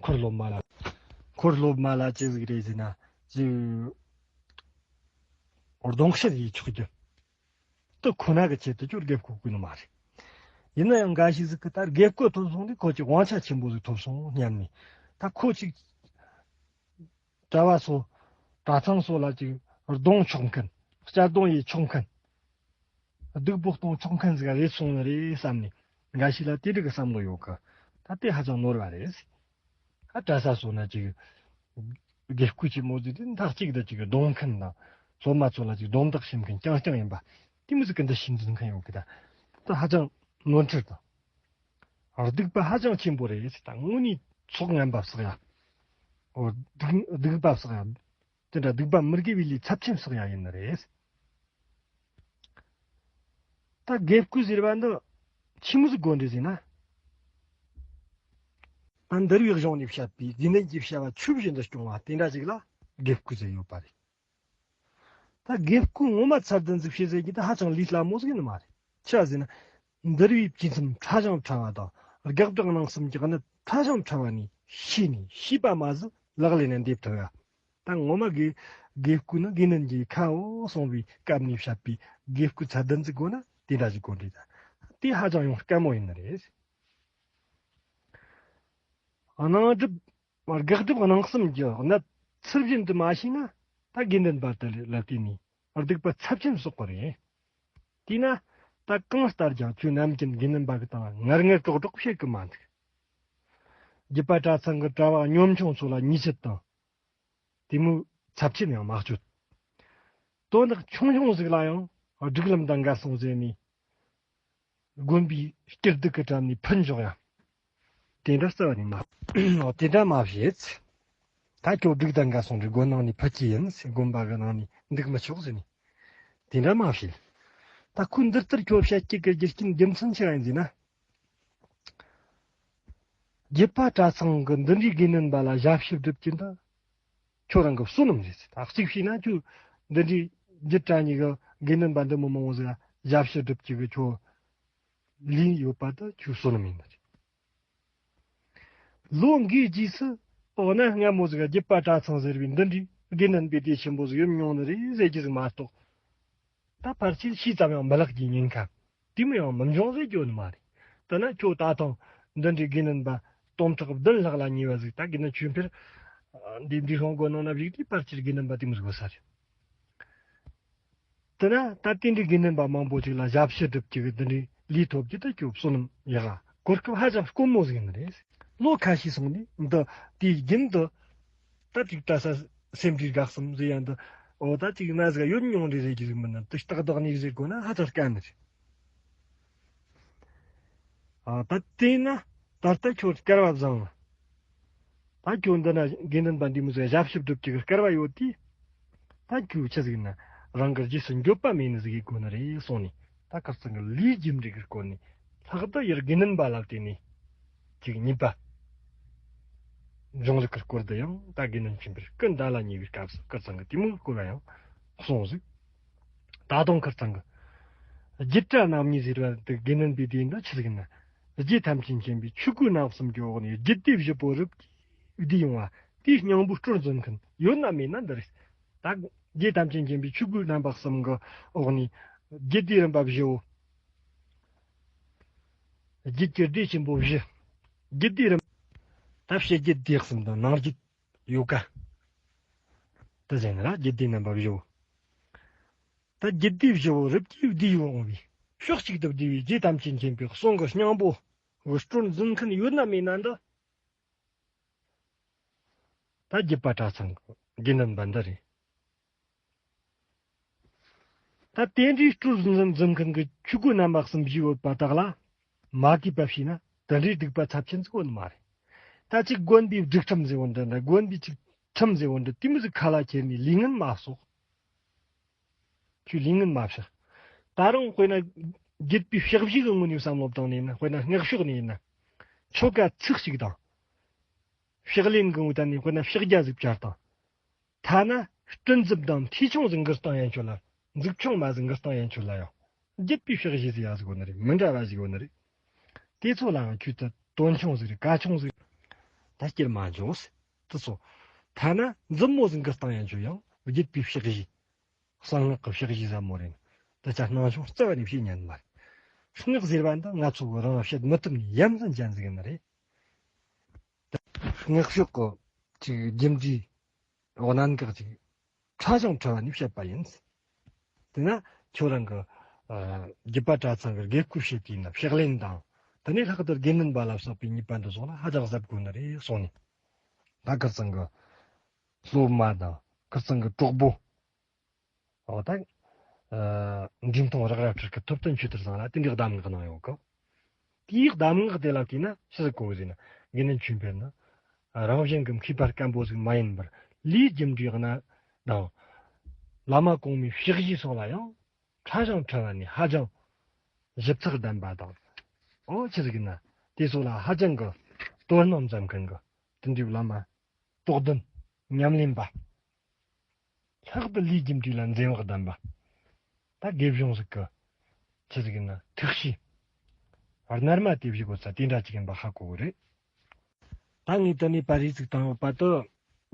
འཁོར་སློབ་མ་ལ་ འཁོར་སློབ་མ་ལ་ཅི་ཟིག་རེད་ཟེར་ན་ཅི་གདོང་བཤད་ཡིས་ཆོག་རྒྱུ་དེ་ཁོ་ན་གི་ཆེད་དུ་ཁྱོད་དགེ་བསྐོས་གི་ནི་མ་རེད། ཡིན་ན་ཡང་འགའ་ཞིག་ཟིག་གི་ད་དགེ་བསྐོས་ཐོབ་སོང་དུས་ཁོ་ཅིག་དབང་ཆ་ཆེན་པོ་ཟིག་ཐོབ་སོང་སྙམ་ནས། ད་ཁོ་ཅིག་གྲྭ་བ་སོ་གྲྭ་ཚང་སོ་ལ་ཅིག་གདོང་ཕྱོགས་མཁན། གཅར་རྡུང་ཡེ་ཆོག་མཁན། སྡིག་པོ་གཏོང་ཆོག་མཁན་ཟིག་རེད་སོང་ནི་རེད་བསམ་ནས་འགའ་ཞིག་ལ་དེ་འདྲ་གི་བསམ་བློ་ཡོད་གི། ད་དེ་ཧ་ཅང་ནོར་བ་རེད། ཨ་གྲྭ་ས་སོ་ན་ཅིག་དགེ་བསྐོས་ཆེན་མོ་ཟིག་དེ་མཐའ་གཅིག་ཏུ་ཅིག་གདོང་མཁན་དང་སློབ་མ་ཚོ་ལ་ཅིག་རྡུང་རྡེག་བྱེད་མཁན་རྐྱང་རྐྱང་ཡིན་པ་དེ་མོ་ཟིག་གི་འདི་ཤེས་འཛིན་མཁན་ཡོད་གི། ད་ད་ཧ་ཅང་ནོར་འཁྲུལ་དང་སྡིག་པ་ཧ་ཅང་ཆེན་པོ་རེད། ད་དངོས་ནས་ཚོགས་ངན་པ་བསགས་ཡ། འོ་སྡིག་སྡིག་པ་བསགས་ཡ། དེ་འདྲ་སྡིག་པ་མི་དགེ་བའི་ལས་ཚབས་ཆེན་བསགས་ཡ་ཡིན་ནི་རེད། ད་དགེ་བསྐོས་ཟེར་བ་འདི་ཆི་མོ་ཟིག་དགོས་འདྲི་ཟེར་ན། ད་འདུལ་བའི་གཞུང་ནས་བཤད་པའི་དགེ་འདུན་གྱི་བྱ་བ་ཆོས་བཞིན་དུ་སྐྱོང་བ་དེ་འདྲ་ཅིག་ལ་དགེ་བསྐོས་ཟེར་ཡོད་པ་རེད། ད་དགེ་བསྐོས་ངོ་མ་ཚད་ལྡན་ཟིག་བྱེད་ཟེར་གྱི་ད་ཧ་ཅང་ལས་སླ་མོ་ཟིག་ཡིན་ནི་མ་རེད། ཆི་ཟེར་ན། འདུལ་བའི་བཅས་མཚམས་ཕྲ་ཞིང་ཕྲ་བ་དང་དགག་སྒྲུབ་གནང་གསུམ་གྱི་གནད་ཕྲ་ཞིང་ཕྲ་བ་ནས་ཤེས་ནས་ཤེས་པ་མ་ཟད་ལག་ལེན་ན་འདེབས་ཐུབ་ཡ། ད་ངོ་མ་དགེ་དགེ་བསྐོས་ནི་དགེ་འདུན་གྱི་ཁ་འོ་གསུངས་པའི་སྐབས་ནས་བཤད་པའི་དགེ་བསྐོས་ཚད་ལྡན་ཟིག་དགོས་ན་དེ་འདྲ་ཞིག་དགོས་འདྲ། ད་དེ་ཧ་ཅང་ཡང་དཀའ་མོ་ཡིན་ནི་རེད། གནང་སྒྲུབ་དགག་སྒྲུབ་གནང་གསུམ་གྱི་གནད་ཚུལ་བཞིན་དུ་མ་ཤེས་ན་ད་དགེ་འདུན་པ་དེ་ལ་བརྟེན་ནས་སྡིག་པ་ཚབས་ཆེན་བསགས་པ་རེད། དེས་ན་ད་གང་ལྟར་ཀྱང་ཁྱོད་ནམ་རྒྱུན་དགེ་འདུན་པ་གི་སྟེང་ལ་ངར་ངར་དཀྲོག་དཀྲོག་བྱེད་གི་མ་འདུག་རྒྱུད་པ་གྲྭ་ཚང་གི་གྲྭ་བ་གཉོམ་ཆུང་ཚོ་ལ་ཉེས་ཆད་དང་། དེ་མོ་ཚབས་ཆེན་ཡང་མ་གཅོད། དོན་དག་ཆུང་ཆུང་ཟིག་ལ་ཡང་སྒྲིག་ལམ་དང་འགལ་སོང་ཟེར་ནས། དགོན་པའི་སྐྱིད་སྡུག་གི་གྲམ་ནས་ཕུད་འཇོག་ཡ། དེ་འདྲ་རྩ་བ་ནས་མ། དེ་འདྲ་མ་བྱེད། ད་ཁྱོད་སྡུག་དང་འགལ་སོང་རེད། དགོན་ནང་ནས་ཕུད་ཀྱི་ཡིན་ཟེར། དགོན་པ་གི་ནང་ནས་འདུག་མི་ཆོག་ཟེར་ནས། དེ་འདྲ་མ་བྱེད། ད་ཁོས་འདི་ལྟར་ཁྱོད་བཤད་ཀྱི་གི་རྒྱུ་རྐྱེན་རྒྱུ་མཚན་ཆི་ཡིན་ཟེར་ན། རྒྱུད་པ་གྲྭ་ཚང་གི་འདི་འདྲའི་དགེ་འདུན་པ་ལ་ཞབས་ཕྱི་སྒྲུབ་ཀྱི་འདི། ཁྱོད་རང་གི་བསོད་ནམས་རེད། ད་གཅིག་བྱས་ན་ཁྱོད་འདི་འདྲའི་རྒྱུད་གྲྭ་གཉིས་ཀྱི་དགེ་འདུན་པ་འདི་མི་མང་བོ་ཟིག་ཞབས་ཕྱི་སྒྲུབ་ཀྱི་གི་ཁྱོད་ལུས་ཡོད་པ་ད་ཁྱོད་བསོད་ནམས་ཡིན་ནི་རེད། ལོ་འགའི་རྗེས་སུ་འོ་ན་སྔ་མོ་ཟིག་རྒྱུད་པ་གྲྭ་ཚང་ཟེར་བའི་འདི་འདྲའི་དགེ་འདུན་པའི་སྡེ་ཆེན་པོ་ཟིག་ཡོད་མྱོང་ནི་རེད་ཟེར་རྒྱུ་ཟིག་མ་གཏོགས། ད་ཕལ་ཆེར་ཤེས་ཙམ་ཡང་མི་ལེགས་ཀྱི་ཉེན་ཁ་དེ་མོ་ཡང་མི་འབྱུང་ཟེར་རྒྱུ་ནི་མ་རེད། དེ་ན་ཁྱོད་ད་ཐེངས་འདི་འདྲའི་དགེ་འདུན་པ་སྟོང་ཕྲག་བདུན་ལྷག་ལ་ཉེ་བ་ཟིག་ད་དགེ་འདུན་ཆོས་འཕེལ་འདི་འདི་སོང་སྒོ་ནང་ན་བཞུགས་དུས་ཕལ་ཆེར་དགེ་འདུན་པ་དེ་མོ་ཟིག་ཡོད་ས་རེད། དེ་ན་ད་དེ་འདྲའི་དགེ་འདུན་པ་མང་པོ་ཅིག་ལ་ཞབས་ཕྱི་སྒྲུབ་ཀྱི་གི་འདི་འདྲའི་ལུས་ཐོབ་རྒྱུ་ད་ཁྱོད་བསོད་ནམས་ཡག་གོ་སྐབས་ཧ་ཅང་དཀོན་མོ་ཟིག་ཡིན་ནི་རེད། ལོ་ཁ་ཤས་སོང་ནས་འདི་དེའི་རྒྱུན་དུ་ད་ཅིག་གྲྭ་ས་སེམས་འདྲིས་དགའ་གསུམ་ཟེར་ཡ་འདི་འོ་ད་ཅིག་ན་ཟིག་ཡོད་མྱོང་རེད་ཟེར་རྒྱུ་ཟིག་མིན་ན་དེ་ཏག་ཏག་ནས་ཟེར་དགོས་ན་ཧ་ཅང་དཀའ་ནི་རེད། ཨ་ད་དེས་ན་ད་ལྟ་ཁྱོད་སྐལ་བ་བཟང་། ད་ཁྱོད་འདི་ན་དགེ་འདུན་པ་འདི་མོ་ཟིག་ཞབས་ཕྱི་སྒྲུབ་ཀྱི་སྐལ་བ་ཡོད་དུས། ད་ཁྱོད་ཆི་ཟིག་ན་རང་གི་རྗེས་སུ་འགྱོད་པ་མེད་ནི་ཟིག་ཡེད་དགོས་ནི་རེད་གསུངས་ནས། ད་ཁིར་ཚང་གི་ལས་རྒྱུ་འབྲས་ཀྱི་སྐོར་ནས་ལྷག་ཏུ་ཡར་དགེ་འདུན་པ་ལ་བརྟེན་ནས་ཅིག་ཉེས་པ། གཞུང་ལུགས་ཀྱི་སྐོར་དུ་ཡང་ད་དགེ་འདུན་ཆོས་འཕེལ་སྐུ་ཟླ་ལ་ཉེ་བའི་སྐབས་སུ་ཁིར་ཚང་གི་དེ་མོ་སྐོར་བ་ཡང་གསུངས་ཟིག་ད་དུང་ཁིར་ཚང་གི་རྒྱུད་གྲྭ་རྣམ་གཉིས་ཟེར་བ་དེ་དགེ་འདུན་པའི་སྡེ་འདི་ཆི་ཟིག་ན། རྗེ་ཐམས་ཅད་མཁྱེན་པའི་ཆོས་གོས་རྣམ་གསུམ་གྱི་འོག་ནས་རྒྱུད་སྡེ་བཞི་པོ་རིབ་ཀྱིས་བསྡུས་ཡོང་བ་དེའི་སྙིང་པོ་སྤྲུལ་འཛིན་མཁན་ཡོད་ན་མེད་ན་འདི་རེད། ད་རྗེ་ཐམས་ཅད་མཁྱེན་པའི་ཆོས་གོས་རྣམ་པ་གསུམ་གྱི་འོག་ནས་རྒྱུད་སྡེ་རིམ་པ་བཞི་བོ། རྒྱུད་ཀྱི་སྡེ་ཆེན་པོ་བཞི། རྒྱུད་སྡེ་རིམ། ད་ཕྱི་རྒྱུད་སྡེ་གསུམ་དང་ནང་རྒྱུད་ཡོ་ག་དེ་ཟེར་ན་ར་རྒྱུད་སྡེ་རྣམ་པ་བཞི་བོ། ད་རྒྱུད་སྡེ་བཞི་བོ་རིབ་ཀྱིས་བསྡུས་ཡོང་བའི་ཕྱོགས་གཅིག་ཏུ་བསྡུས་པའི་རྗེ་ཐམས་ཅད་མཁྱེན་པའི་གསུང་གི་སྙིང་པོ་གི་སྤྲུལ་འཛིན་མཁན་ཡོད་ན་མེད་ན་འདི། ད་རྒྱུད་པ་གྲྭ་ཚང་གི་དགེ་འདུན་པ་འདི་རེད། ད་དེ་འདྲའི་སྤྲུལ་འཛིན་འཛིན་མཁན་གྱི་ཆོས་གོས་རྣམ་པ་གསུམ་བཞེས་ཡོད་པ་དག་ལ་མ་གུས་པ་བྱས་ན་དེ་འདྲའི་སྡིག་པ་ཚབས་ཆེན་ཟིག་ཡོད་ནི་མ་རེད། ད་ཅིག་དགོན་པའི་སྒྲིག་ཁྲིམས་ཟེར་བ་འདི་འདྲ། དགོན་པའི་ཅིག་ཁྲིམས་ཟེར་བ་འདི་དེ་མོ་ཟིག་ཁ་ལ་ཁྱེར་ནས་ལས་ངན་མ་གསོག་ཁྱོས་ལས་ངན་མ་བྱ། ད་རུང་དཔེར་ན་རྒྱུད་པའི་ཕྱག་བཞེས་ཀྱི་ངོས་ནས་བསམ་བློ་བཏང་ནས་ན། དཔེར་ན་སྔགས་ཕྱོགས་ནས་ཡིན་ན་ཆོ་ག་ཚིག་གཅིག་དང་། ཕྱག་ལེན་གྱི་ངོས་ནས་དཔེར་ན་ཕྱག་རྒྱ་ཟིག་བཅར་དང་། ཐ་ན་སྤྲིན་འཛིན་དང་མཐེའུ་ཆུང་ཟིག་འགུལ་སྟངས་ཡན་ཆོད་ལ། མཛུབ་ཆུང་མ་ཟིག་འགུལ་སྟངས་ཡན་ཆོད་ལ་ཡང་རྒྱུད་པའི་ཕྱག་བཞེས་ཟིག་ཡ་ཟིག་ཡོད་ནི་རེད། མི་འདྲ་བ་ཟིག་ཡོད་ནི་རེད། དེ་ཚོ་ལའང་ཁྱོད་ད་དོན་ཆུང་ཟིག་རེད། གལ་ཆུང་ཟིག་ད་སྐྱེལ་མ་འཇོག་ཟེར། དེ་ཚོ་ ཐ་ན་མཛུབ་མོ་ཟིག་གི་སྟེང་ཡང་བཅོས་ཡང་བརྒྱུད་པའི་ཕྱག་བཞེས། གསང་སྔགས་ཀྱི་ཕྱག་བཞེས་ཟབ་མོ་རེད། ད་ཆ་སྣང་ཆུང་རྩ་བ་ནས་བྱེད་ཉན་མ་རེད། སྔགས་ཟེར་བ་འདི་ང་ཚོ་གི་རང་བཤད་མི་ཐུབ་ནས་ཡ་མཚན་ཅན་ཟིག་ཡིན་ནི་རེད། སྔགས་ཕྱོགས་ཀྱི་ཅིག་རྒྱུ་འབྲས་གནད་འགག་ཅིག་ཕྲ་ཞིང་ཕྲ་བ་ནས་བཤད་པ་ཡིན། དེས་ན་ཁྱོད་རང་གི་ཨ་རྒྱུད་པ་གྲྭ་ཚང་གི་དགེ་བསྐོས་བྱེད་དུས་ན་ཕྱག་ལེན་དང་དེ་ནས་ལྷག་ཏུ་དགེ་འདུན་པ་ལ་སོགས་པའི་ཉེས་པ་འདི་སོགས་ལ་ཧ་ཅང་གཟབ་དགོས་ནི་རེད་གསུངས་ནས། ད་ཁིར་ཚང་གི་སློབ་མ་དང་ཁིར་ཚང་གི་གྲོགས་པོ། འོ་ད། ཨ་འབྲི་མཐོང་རེག་ར་ཁྲིར་གི་ཐུབ་བསྟན་ཆོས་དར་ཚང་ལ་དེ་འདྲའི་གདམས་ངག་གནང་ཡོད་གི། དེའི་གདམས་ངག་དེ་ལ་བལྟས་ན་ཆི་ཟིག་གོ་གི་ཟེར་ན། དགེ་འདུན་ཆོས་འཕེལ་ནི་རང་བཞིན་གྱི་མཁས་པ་སྐམ་པོ་ཟིག་མ་ཡིན་པར། ལས་རྒྱུ་འབྲས་གནད་དང་། བླ་མ་གོང་མའི་ཕྱག་བཞེས་སོགས་ལ་ཡང་ཕྲ་ཞིང་ཕྲ་བ་ནས་ཧ་ཅང་ཞིབ་ཚགས་ལྡན་པ་དང་། འོ་ཆི་ཟིག་ཡིན་ན་དེ་སོགས་ལ་ཧ་ཅང་གི་དོ་སྣང་མཛད་མཁན་གི་དེ་འདྲའི་བླ་མ། རྟོགས་ལྡན། ཉམས་ལེན་པ། ལྷག་ཏུ་ལས་རྒྱུ་འབྲས་ལ་འཛེམ་བག་ལྡན་པ། ད་དགེ་སྦྱོང་ཟིག་གི་ཆི་ཟིག་ཡིན་ན་ཐུགས་བཞེད་རྣལ་མ་དེ་བཞེས་གོ་ས་དེ་འདྲ་ཅིག་ཡིན་པ་ཧ་གོ་གི་རེད། ད་ངས་དེ་ནས་པར་རིས་ཅིག་བཏང་ཡོད་པ་དུ།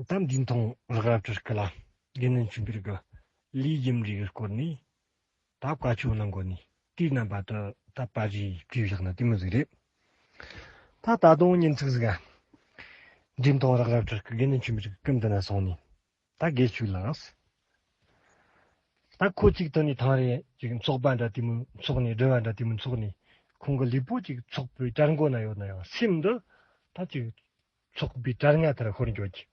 ད་འབྲི་མཐོང་རེག་ར་ཁྲིར་གི་ལ་དགེ་འདུན་ཆོས་འཕེལ་གི་ལས་རྒྱུ་འབྲས་ཀྱི་སྐོར་ནས། ད་བཀའ་ཆོས་གནང་གོ་ནི་དེའི་རྣམ་པ་དུ་ད་པར་རིས་བྲིས་བཞག་ན་དེ་མོ་ཟིག་རེད། ད་ད་དུང་ཉིན་ཚིག་ཟིག་ག་འབྲི་མཐོང་རེག་ར་ཁྲིར་གི་དགེ་འདུན་ཆོས་འཕེལ་གི་སྐུ་མདུན་ན་སོང་ནས། ད་དགེ་ཆོས་ལངས། ད་ཁོ་ཅིག་དུ་ནས་ཐང་རེ་ཅིག་འཚོགས་པ་འདྲ་དེ་མོ་འཚོགས་ནས་སྒྲུབ་པ་འདྲ་དེ་མོ་འཚོགས་ནས། ཁོང་གི་ལུས་པོ་ཅིག་འཚོགས་པའི་གྲལ་མགོ་ན་ཡོད་ན་ཡང་སེམས་འདི་ད་ཅིག་འཚོགས་པའི་གྲལ་ལྔ་ལྟར་ཤོར་འགྱོ་གི།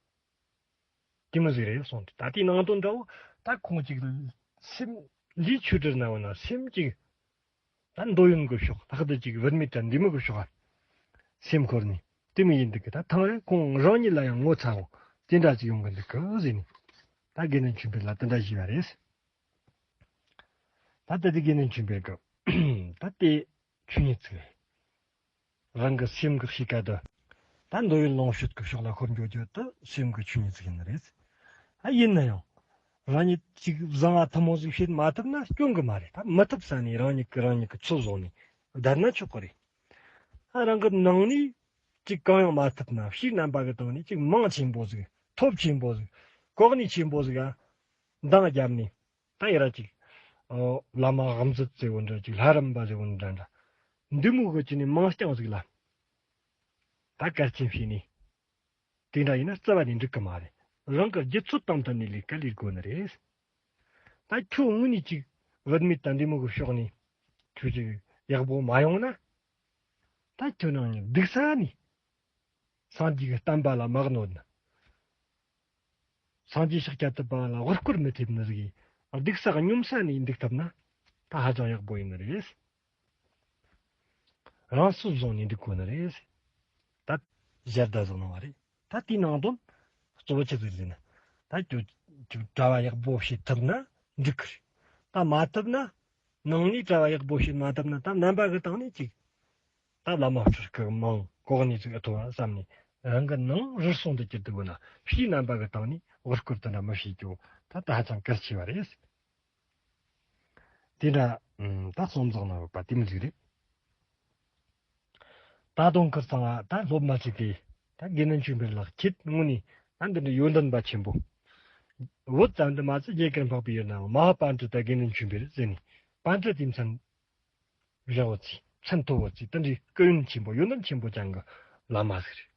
དེ་མོ་ཟིག་རེད་གསུངས་ཏེ། ད་དེའི་ནང་དོན་འདྲ་བོ། ད་ཁོང་ཅིག་སེམས་ལུས་ཆོས་སྒྲུབ་ན་འོ་ན་སེམས་ཅིག་ད་འདོད་ཡོན་གྱི་ཕྱོགས། ལྷག་ཏུ་ཅིག་བུད་མེད་དང་འདི་མོ་གི་ཕྱོགས་སེམས་འཁོར་ནས་དེ་མོ་ཡིན་འདུག་གི། ད་ཐང་རེ་ཁོང་རང་ཉིད་ལ་ཡང་ངོ་ཚ་བོ་དེ་འདྲ་ཅིག་ཡོང་གི་འདུག་གི་ཟེར་ནས། ད་དགེ་འདུན་ཆོས་འཕེལ་ལ་དེ་འདྲ་ཞུས་པ་རེད། ད་ལྟ་དེ་དགེ་འདུན་ཆོས་འཕེལ་གི་ད་དེ་ཆོས་ཉིད་ཚིག་རེད། རང་གི་སེམས་ཀྱི་གཤིས་ཀ་དེ། ད་འདོད་ཡོན་ལོངས་སྤྱོད་ཀྱི་ཕྱོགས་ལ་ཤོར་འགྱོ་རྒྱུ་དེ་སེམས་ཀྱི་ཆོས་ཉིད་ཅིག་ཡིན་ནི་རེད། ཨ་ཡིན་ན་ཡང་། རང་ཉིད་ཅིག་བཟང་བ་ཐུན་མོང་ཟིག་བྱེད་མ་ཐུབ་ན་སྐྱོན་གི་མ་རེད། ད་མི་ཐུབ་ས་ནས་རང་ཉིད་ཀྱིས་རང་ཉིད་ཀྱི་ཚོད་བཟུང་ནས་བསྡད་ན་ཆོག་གི་རེད། ཨ་རང་གི་ནང་ནས་ཅིག་གང་ཡང་མ་ཐུབ་ན་ཕྱིའི་རྣམ་པ་གི་སྟེང་ནས་ཅིག་མང་ཆེན་པོ་ཟིག་ཐོབ་ཆེན་པོ་ཟིག་གོ་གནས་ཆེན་པོ་ཟིག་ཨ་འདང་བརྒྱབ་ནས། ད་ཡར་ར་ཅིག་ཨོ་བླ་མ་དབུ་མཛད་ཟེར་བོ་འདྲ་ཅིག་ལྷ་རམས་པ་ཟེར་བོ་འདྲ་འདྲ། འདི་མོ་གི་ཅི་ནས་མིང་རྐྱང་ཟིག་ལ། ད་གལ་ཆེན་བྱས་ནས། དེ་འདྲ་ཡིན་ན་རྩ་བ་ནས་འགྲིག་གི་མ་རེད། རང་གི་རྒྱུད་ཚོད་དང་མཐུན་ནས་ལས་ཀ་ལས་དགོས་ནི་རེད། ད་ཁྱོད་དངོས་ནས་ཅིག་བུད་མེད་དང་འདི་མོ་གི་ཕྱོགས་ནས་ཁྱོད་ཅིག་ཡག་པོ་མ་ཡོང་ན། ད་ཁྱོད་རང་ཉིད་སྡུག་ས་ནས། སངས་རྒྱས་ཀྱི་བསྟན་པ་ལ་མ་གནོད་ན། སངས་རྒྱས་ཤཱཀྱ་ཐུབ་པ་ལ་དབུ་སྐོར་མི་ཐེབས་ནི་ཟིག་གིས་སྡུག་ས་སྙོམས་ས་ནས་འདུག་ཐུབ་ན་ད་ཧ་ཅང་ཡག་པོ་ཡིན་ནི་རེད། རང་སྲོག་བཟུང་ནས་འདུག་དགོས་ནི་རེད། ད་ཞལ་ད་བཟང་ནང་བ་རེད། ད་དེའི་ནང་དོན་གཙོ་བོ་ཆི་ཟིག་ཟེར་ན། ད་ཁྱོད་ཁྱོད་གྲྭ་བ་ཡག་པོ་བྱེད་ཐུབ་ན་འགྲིག་གི་རེད། ད་མ་ཐུབ་ན། ནང་ནས་གྲྭ་བ་ཡག་པོ་བྱེད་མ་ཐུབ་ན་ད་རྣམ་པ་གི་སྟེང་ནས་ཅིག་ད་བླ་མ་སྤྲུལ་སྐུ་མང་གོ་གནས་ཅིག་ཨེ་ཐོབ་བསམ་ནས་རང་གི་ནང་རུལ་སུངས་དུ་གྱུར་འདུག་ན་ཕྱིའི་རྣམ་པ་གི་སྟེང་ནས་དབུ་སྐོར་དེ་འདྲ་མི་བྱེད་རྒྱུ་ད་ད་ཧ་ཅང་གལ་ཆེ་བ་རེད། དེ་འདྲ་ད་གསུམ་བཞག་ན་ཡོད་པ་དེ་མི་ཟིག་རེད། ད་དུང་ཁིར་ཚང་ང་ད་སློབ་མ་ཅིག་གིས་ད་དགེ་འདུན་ཆོས་འཕེལ་ལགས་ཁྱེད་དངོས་ནས་ད་འདི་འདྲ་ཡོན་ཏན་པ་ཆེན་པོ། བོད་ཙམ་དུ་མ་ཟད་རྒྱ་གར་འཕགས་པའི་ཡུལ་ནའང་མ་ཧཱ་པཎྜི་ཏ་དགེ་འདུན་ཆོས་འཕེལ་ཟེར་ནས་པཎྜི་ཏའི་མཚན་བཞག་བོ་ཚེ་མཚན་ཐོབ་བོ་ཚེ་དེ་འདྲའི་སྐུ་ཡོན་ཆེན་པོ་ཡོན་ཏན་ཆེན་པོ་ཅན་གྱི་བླ་མ་ཟིག་རེད།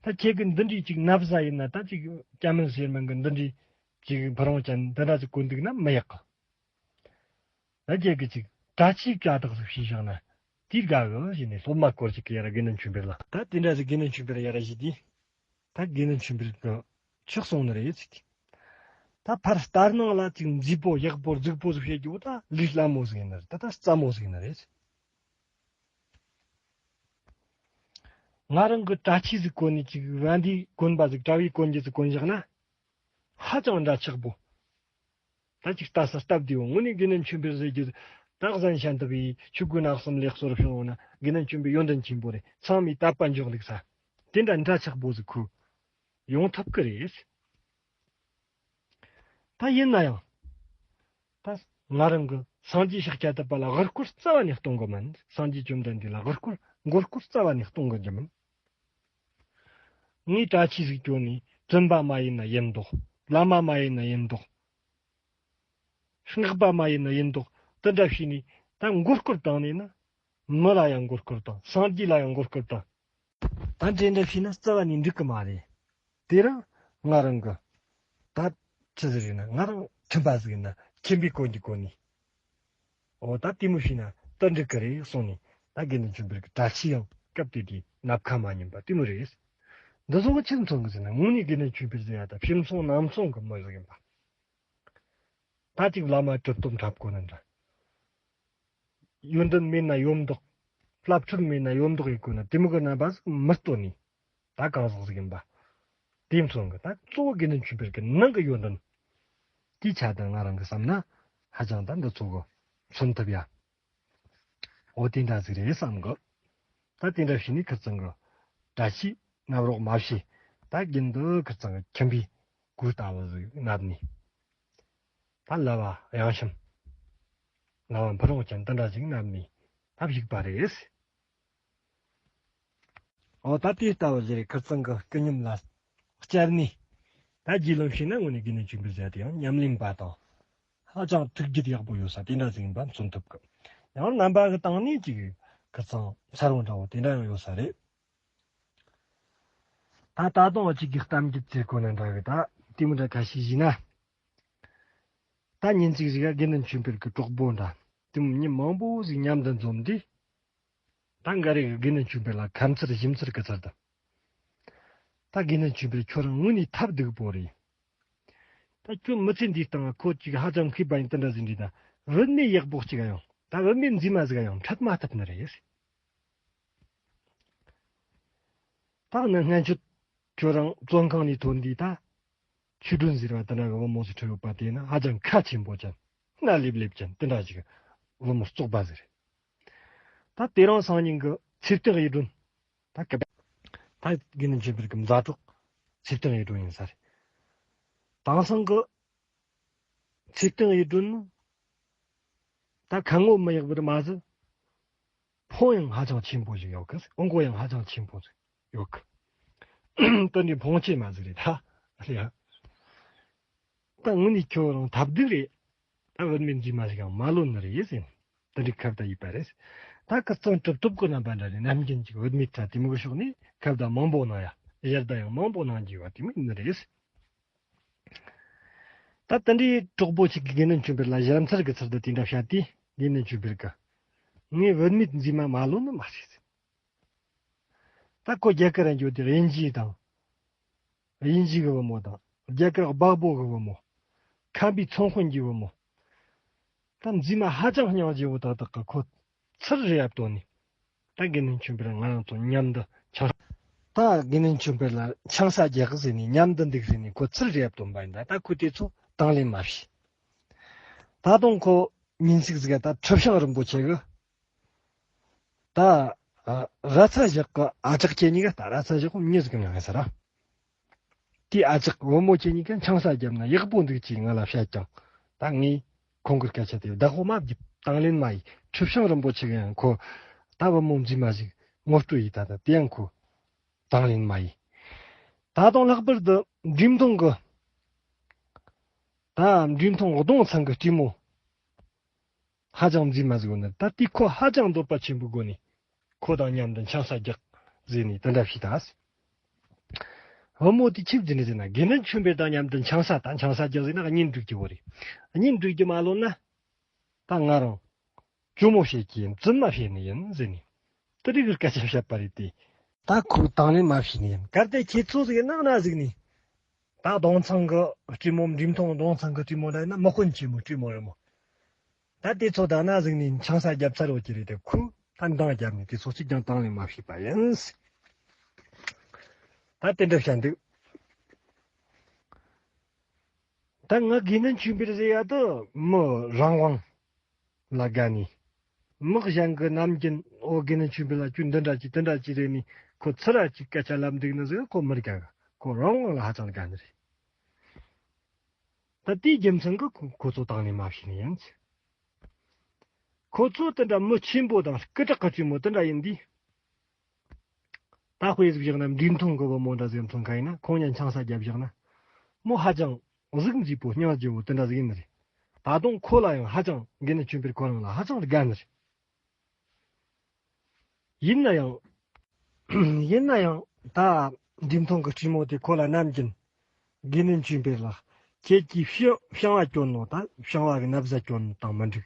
ད་ཁྱེད་ཀྱི་འདི་འདྲའི་ཅིག་ན་བཟའ་ཡིན་ན་ད་ཅིག་སྐྱ་མིན་སེར་མིན་གྱི་འདི་འདྲའི་ཅིག་ཕུ་རུང་ཅན་འདི་འདྲ་ཅིག་གོན་འདུག་ན་མི་ཡག་གི། ད་ཁྱེད་ཀྱི་ཅིག་གྲྭ་ཆས་བྱ་དག་ཟིག་ཞིག་བཞག་ན་དེའི་དགའ་གི་ཞེས་ནས་སློབ་མ་སྐོར་ཅིག་གི་ཡ་ར་དགེ་འདུན་ཆོས་འཕེལ་ལ་ད་དེ་འདྲ་ཟིག་དགེ་འདུན་ཆོས་འཕེལ་ཡ་ར་ཞིག་དེ། ད་དགེ་འདུན་ཆོས་འཕེལ་གྱི་ཆོས་གསུང་ནི་རེད་ཟེར་གི། ད་ཕར་ལྟར་སྣང་ལ་ཅིག་མཛེས་པོ་ཡག་པོ་རྫིག་པོ་ཟིག་བཤད་རྒྱུ་ད་ལས་སླ་མོ་ཟིག་ཡིན་ནི་རེད། ད་ད་སླ་མོ་ཟིག་ཡིན་ནི་རེད། ང་རང་གི་གྲྭ་ཆས་ཟིག་གོན་ནས་ཅིག་བན་དེ་གོན་པ་ཟིག་གྲྭ་བའི་གོན་རྒྱུ་ཟིག་གོན་བཞག་ན་ཧ་ཅང་འདྲ་ཆགས་པོ། ད་ཅིག་ལྟ་ས་སྟབས་བདེ་བོ་དངོས་གནས་དགེ་འདུན་ཆོས་འཕེལ་ཟེར་རྒྱུ་ད་གཟན་ཤན་ཐུབ་པའི་ཆོས་གོས་ནག་གསུམ་ལེགས་གསོལ་བྱུང་བ་ན་དགེ་འདུན་ཆོས་འཕེལ་ཡོན་ཏན་ཆེན་པོ་རེད། ཚང་མས་དད་པ་འཇོག་ལུགས་ས་དེ་འདྲ་འདྲ་ཆགས་པོ་ཟིག་ཁུ་ཡོང་ཐུབ་ཀི་རེད། ད་ཡིན་ན་ཡང་ད་ང་རང་གི་སངས་རྒྱས་ཤཱཀྱ་ཐུབ་པ་ལ་དབུ་སྐོར་རྩ་བ་ནས་གཏོང་གི་མིན། སངས་རྒྱས་བཅོམ་ལྡན་འདས་ལ་དབུ་སྐོར་མགོ་སྐོར་རྩ་བ་ནས་གཏོང་གི་མིན། ངས་གྲྭ་ཆས་ཟིག་གྱོན་ནས་ སྤྲིན་པ་མ་ཡིན་ན་ཡིན་མདོག་བླ་མ་མ་ཡིན་ན་ཡིན་མདོག་སྔགས་པ་མ་ཡིན་ན་ཡིན་མདོག་དེ་འདྲ་བྱས་ནས་ད་མགོ་སྐོར་བཏང་ནས་ན། མི་ལ་ཡང་མགོ་སྐོར་བཏང་། སངས་རྒྱས་ལ་ཡང་མགོ་སྐོར་བཏང་། ད་འདྲེ་འདྲ་བྱས་ན་རྩ་བ་ནས་འགྲིག་གི་མ་རེད། དེ་རིང་ང་རང་གི་ད་ཆི་ཟིག་རེད་ན། ང་རང་ཁྲིམས་པ་ཟིག་ཡིན་ན། ཁྱིམ་པའི་གོ་འགྱུར་གོ་ནས། འོ་ད་དེ་མོ་བྱས་ན་ད་འགྲིག་གི་རེད་གསུངས་ནས། ད་དགེ་འདུན་ཆོས་འཕེལ་གྱི་གྲྭ་ཆས་ཡང་སྐབས་དེ་དུས་ནམ་མཁའ་མ་ཉམས་པ་དེ་མོ་རེད། འདི་ཚོ་གི་ཆི་མཚོན་གི་ཟེར་ན། དངོས་གནས་དགེ་འདུན་ཆོས་འཕེལ་ཟེར་ཡ་ད་ཕྱི་སོང་ནང་སོང་གི་མི་ཟིག་ཡིན་པ། ད་ཅིག་བླ་མ་གྲུབ་ཐོབ་འཁྲབ་གོ་ནི་འདྲ། ཡོན་ཏན་མེད་ན་ཡོན་མདོག་བསླབ་ཁྲིད་མེད་ན་ཡོན་མདོག་ཡིན་གོ་ན། དེ་མོ་གི་རྣམ་པ་ཟིག་མི་སྟོན་ནས། ད་གང་ཟག་ཟིག་ཡིན་པ་དེ་མཚོན་གི། ད་གཙོ་བོ་དགེ་འདུན་ཆོས་འཕེལ་གི་ནང་གི་ཡོན་ཏན་དེའི་ཆ་དང་ང་རང་གི་བསམ་ན་ཧ་ཅང་ད་འདི་ཚོ་གི་མཚོན་ཐུབ་ཡ། འོ་དེ་འདྲ་ཟིག་རེད་བསམ་གི། ད་དེ་འདྲ་བྱས་ནས་ཁིར་ཚང་གི་གྲྭ་ཆས་ནབ་རོགས་མ་བྱས། ད་རྒྱུན་དུ་ཁིར་ཚང་གི་ཁྱིམ་པའི་གོས་ལྟ་བུ་ཟིག་མནབས་ནས། ད་ལྭ་བ་གཡང་ཤམ། ལྭ་བ་འཕུར་འོང་ཅན་དེ་འདྲ་ཞིག་མནབས་ནས་ད་བཞུགས་པ་རེད། འོ་ད་དེ་ལྟ་བུ་ཟིག་རེད། ཁིར་ཚང་གི་སྐུ་ཉམས་ལ་བཅར་ནས། ད་རྒྱུས་ལོན་བྱས་ན་དངོས་གནས་དགེ་འདུན་ཆོས་འཕེལ་ཟེར་དེ་ཡང་ཉམས་ལེན་པ་དང་། ཧ་ཅང་ཐུགས་རྒྱུད་ཡག་པོ་ཡོད་ས་དེ་འདྲ་ཟིག་ཡིན་པ་མཚོན་ཐུབ་གི། ཡང་རྣམ་པ་གི་སྟེང་ནས་ཅིག་ཁིར་ཚང་ས་རོ་འདྲ་བོ་དེ་འདྲ་ཡང་ཡོད་ས་རེད། ད་ད་དུང་ཅིག་གི་གཏམ་རྒྱུད་ཟེར་གོ་ན་འདྲ་གི། ད་དེ་མོ་འདྲ་ཁ་ཤས་ཞུས་ན། ད་ཉིན་གཅིག་ཞིག་ག་དགེ་འདུན་ཆོས་འཕེལ་གི་གྲོགས་པོ་འདྲ་དེ་མོ་མི་མང་པོ་ཞིག་མཉམ་དུ་འཛོམས་དུས། ད་འགའ་རེ་གིས་དགེ་འདུན་ཆོས་འཕེལ་ལ་ཁ་མཚར་ཞིབ་མཚར་གི་ཚུལ་དུ། ད་དགེ་འདུན་ཆོས་འཕེལ་ཁྱོད་རང་དངོས་གནས་ཐབས་སྡུག་པོ་རེད། ད་ཁྱོད་མི་ཚེ་འདིའི་སྟེང་ཁོ་ཅིག་ཧ་ཅང་མཁས་པ་ཡིན་དེ་འདྲ་ཟིག་འདྲ། ད་བུད་མེད་ཡག་པོ་ཅིག་ཡང་། ད་བུད་མེད་མཛེས་མ་ཟིག་ཡང་འཕྲད་མ་ཐུབ་ནི་རེད། ད་ནི་སྔན་ཆད་ཁྱོད་རང་བཙོན་ཁང་ནས་ཐོན་དུས། ད་ཆོས་སྒྲོན་ཟེར་བ་དེ་འདྲ་གི་བུ་མོ་ཟིག་འཕྲད་ཡོད་པ་དེ་ནི་ཧ་ཅང་ཁ་ཆེན་པོ་ཅན། སྣ་ལེབ་ལེབ་ཅན་དེ་འདྲ་ཞིག་བུ་མོ་བཙོག་པ་ཟིག་རེད། ད་དེ་རིང་སང་ཉིན་གི་ཚེ་བརྟན་གཡུ་སྒྲོན། ད་སྐབས་ད་དགེ་འདུན་ཆོས་འཕེལ་གི་མཛའ་གྲོགས་ཚེ་བརྟན་གཡུ་སྒྲོན་ཡིན་ས་རེད། དེང་སང་གི་ཚེ་བརྟན་གཡུ་སྒྲོན་ནི་ད་ཁ་ངོ་མི་ཡག་པར་མ་ཟད། ཕོངས་ཡང་ཧ་ཅང་ཆེན་པོ་ཞིག་ཡོད་གི། ཨོ་མགོ་ཡང་ཧ་ཅང་ཆེན་པོ་ཞིག་ཡོད་གི། དེ་འདྲའི་ཕོངས་ཆེ་མ་ཟིག་རེད་ད། ཨ་ལེ་ཡ། ད་དངོས་གནས་ཁྱོད་རང་ཐབས་སྡུག་རེད། ད་བུད་མེད་མཛེས་མ་ཞིག་ཡང་མ་ལོན་ནི་རེད་ཟེར། དེ་འདྲའི་ཁ་བརྡ་ཡིས་པ་རེད། ད་ཁིར་ཚང་གྲུབ་ཐོབ་ཀྱི་རྣམ་པ་འདྲ་རེད། ནམ་རྒྱུན་གྱི་བུད་མེད་ཁྲ་དེ་མོ་གི་ཕྱོགས་ནས་ཁ་བརྡ་མང་པོ་གནང་ཡ། ཞལ་བརྡ་ཡང་མང་པོ་གནང་རྒྱུ་བ་དེ་མོ་ཡིན་ནི་རེད། ད་དེ་འདྲའི་གྲོགས་པོ་ཞིག་གིས་དགེ་འདུན་ཆོས་འཕེལ་ལ་ཞབས་འཚར་གྱི་ཚུལ་དུ་དེ་འདྲ་བཤད་དུས། དགེ་འདུན་ཆོས་འཕེལ་གྱིས། ངས་བུད་མེད་མཛེས་མ་མ་ལོན་ནི་མ་རེད། ད་ཁོ་རྒྱ་གར་ར་འགྱོ་དུས་དབྱིན་ཇི་དང་། དབྱིན་ཇི་གི་བུ་མོ་དང་། རྒྱ་གར་སྦག་སྦོ་གི་བུ་མོ། ཁམས་པའི་ཚོང་དཔོན་གྱི་བུ་མོ། ད་མཛེས་མ་ཧ་ཅང་སྙིང་རྗེ་བོ་དག་དག་གིས་ཁོ་ཚུར་རེ་ཡ་བཏོན་ནས། ད་དགེ་འདུན་ཆོས་འཕེལ་ང་རང་ཚོ་མཉམ་དུ་ཆང་། ད་དགེ་འདུན་ཆོས་འཕེལ་ལ་ཆང་ས་རྒྱག་ཟེར་ནས། མཉམ་དུ་འདུག་ཟེར་ནས་ཁོ་ཚུར་རེ་ཡ་བཏོན་པ་ཡིན། ད་ད་ཁོས་དེ་ཚོ་དང་ལེན་མ་བྱས། ད་དུང་ཁོ་ཉིན་ཞིག་ཟིག་ག་ད་ཁྲི་བྱང་རིན་པོ་ཆེ་གིས། ད་ཨ་ར་ཚ་བཞག་གི་ཨ་ཅག་ཁྱེད་གཉིས་ཀ། ད་ར་ཚ་བཞག་གི་མྱི་ཟིག་གི་མྱིང་ཡིན་ས་ར། དེའི་ཨ་ཅག་བུ་མོ་ཁྱེད་གཉིས་ཀ་ཆང་ས་བརྒྱབ་ན་ཡག་པོ་འདུག་ཅེས་ང་ལ་བཤད་ཀྱང་། ད་ངས་ཁོང་གི་སྐད་ཆ་དེ་བདག་པོ་མ་བརྒྱབ། དང་ལེན་མ་ཡས། ཁྲི་བྱང་རིན་པོ་ཆེ་གིས་ཡང་ཁོ་ད་བུ་མོ་མཛེས་མ་ཞིག་ངོ་སྤྲོད་ཡས། ད་ད་དེ་ཡང་ཁོ་དང་ལེན་མ་ཡས། ད་དུང་ལྷག་པར་དུ་འབྲས་ཐོང་གི། ད་འབྲས་ཐོང་གདོང་ཚང་གི་སྲིང་མོ་ཧ་ཅང་མཛེས་མ་ཟིག་ཡོད་ནི། ད་དེ་ཁོ་ཧ་ཅང་འདོད་པ་ཆེན་པོའི་སྒོ་ནས་ཁོ་དང་མཉམ་དུ་ཆང་ས་རྒྱག་ཟེར་ནས་དེ་འདྲ་བྱས་ད། བུ་མོ་དེ་ཆི་ཟིག་ཡིན་ཟེར་ན། དགེ་འདུན་ཆོས་འཕེལ་དང་མཉམ་དུ་ཆང་ས་དང་ཆང་ས་རྒྱག་ཟེར་ན་གཉེན་སྒྲིག་རྒྱུ་བོ་རེད། གཉེན་སྒྲིག་རྒྱུ་མ་ལོན་ན། ད་ང་རང་གཅུང་མོ་བྱེད་ཀྱི་ཡིན། བཙུན་མ་བྱེད་ནི་ཡིན་ཟེར་ནས། དེ་རིགས་སྐད་ཆ་བཤད་པ་རེད་དེ། ད་ཁོས་དང་ལེན་མ་བྱས་ནི་ཡིན། གལ་ཏེ་ཁྱེད་ཚོ་ཟིག་ཡིན་ན་ན་ཟིག་ནས། ད་གདོང་ཚང་གི་སྲིང་མོ། འབྲས་ཐོང་གདོང་ཚང་གི་སྲིང་མོ་འདྲ་ཡིན་ན། མི་དཔོན་ཆེན་མོ་སྲིང་མོ་རེད་མོ། ད་དེ་ཚོ་ད་ན་ཟིག་ནས་ཆང་ས་རྒྱབ་ཚར་ཡོད་ཀྱི་རེད་དེ། ཁོས་ད་འདང་བརྒྱབ་ནས་དེ་ཚོ་གཅིག་ཀྱང་དང་ལེན་མ་བྱས་པ་ཡིན། ད་དེ་འདྲ་བཤད་འདུག། ད་ང་དགེ་འདུན་ཆོས་འཕེལ་ཟེར་ཡ་དེ་མི་རང་དབང་ལ་དགའ་ནས། མི་གཞན་གྱིས་ནམ་རྒྱུན་འོ་དགེ་འདུན་ཆོས་འཕེལ་ལ་ཁྱོས་འདི་འདྲ་ཅིག་དེ་འདྲ་ཅིག་རེད་ནས་ཁོ་ཚུར་ར་ཅིག་སྐད་ཆ་ལབ་འདུག་ནི་ཟིག་ཁོ་མི་དགའ་གི། ཁོ་རང་དབང་ལ་ཧ་ཅང་དགའ་ནི་རེད། ད་དེའི་རྒྱུ་མཚན་གྱིས་ཁོ་ཁོ་ཚོ་དང་ལེན་མ་བྱས་ནི་ཡིན། ཁོ་ཚོ་དེ་འདྲ་མི་ཆེན་པོ་དང་སྐུ་དྲག་གི་སྲིང་མོ་དེ་འདྲ་ཡིན་དུས། ད་དཔེ་ཟིག་བཞག་ན་འབྲིང་ཐང་གི་བུ་མོ་འདྲ་ཟིག་མཚོན་ཁ་ཡིན་ན། ཁོང་གཉིས་ཆང་ས་བརྒྱབ་བཞག་ན། མོ་ཧ་ཅང་གཟུགས་མཛེས་པོ་སྙིང་རྗེ་བོ་དེ་འདྲ་ཟིག་ཡིན་ནི་རེད། ད་དུང་ཁོ་ལ་ཡང་ཧ་ཅང་དགེ་འདུན་ཆོས་འཕེལ་ཁོ་རང་ལ་ཧ་ཅང་དགའ་ནི་རེད། ཡིན་ན་ཡང་། ཡིན་ན་ཡང་ད་འབྲིང་ཐང་གི་སྲས་མོ་དེ་ཁོ་ལ་ནམ་རྒྱུན་དགེ་འདུན་ཆོས་འཕེལ་ལ་ཁྱེད་ཀྱིས་བྱིན་བྱིན་བ་གྱོན་ནོ་ད་བྱིན་བ་གི་ན་བཟའ་གྱོན་ནོ་དང་མི་འགྲིག།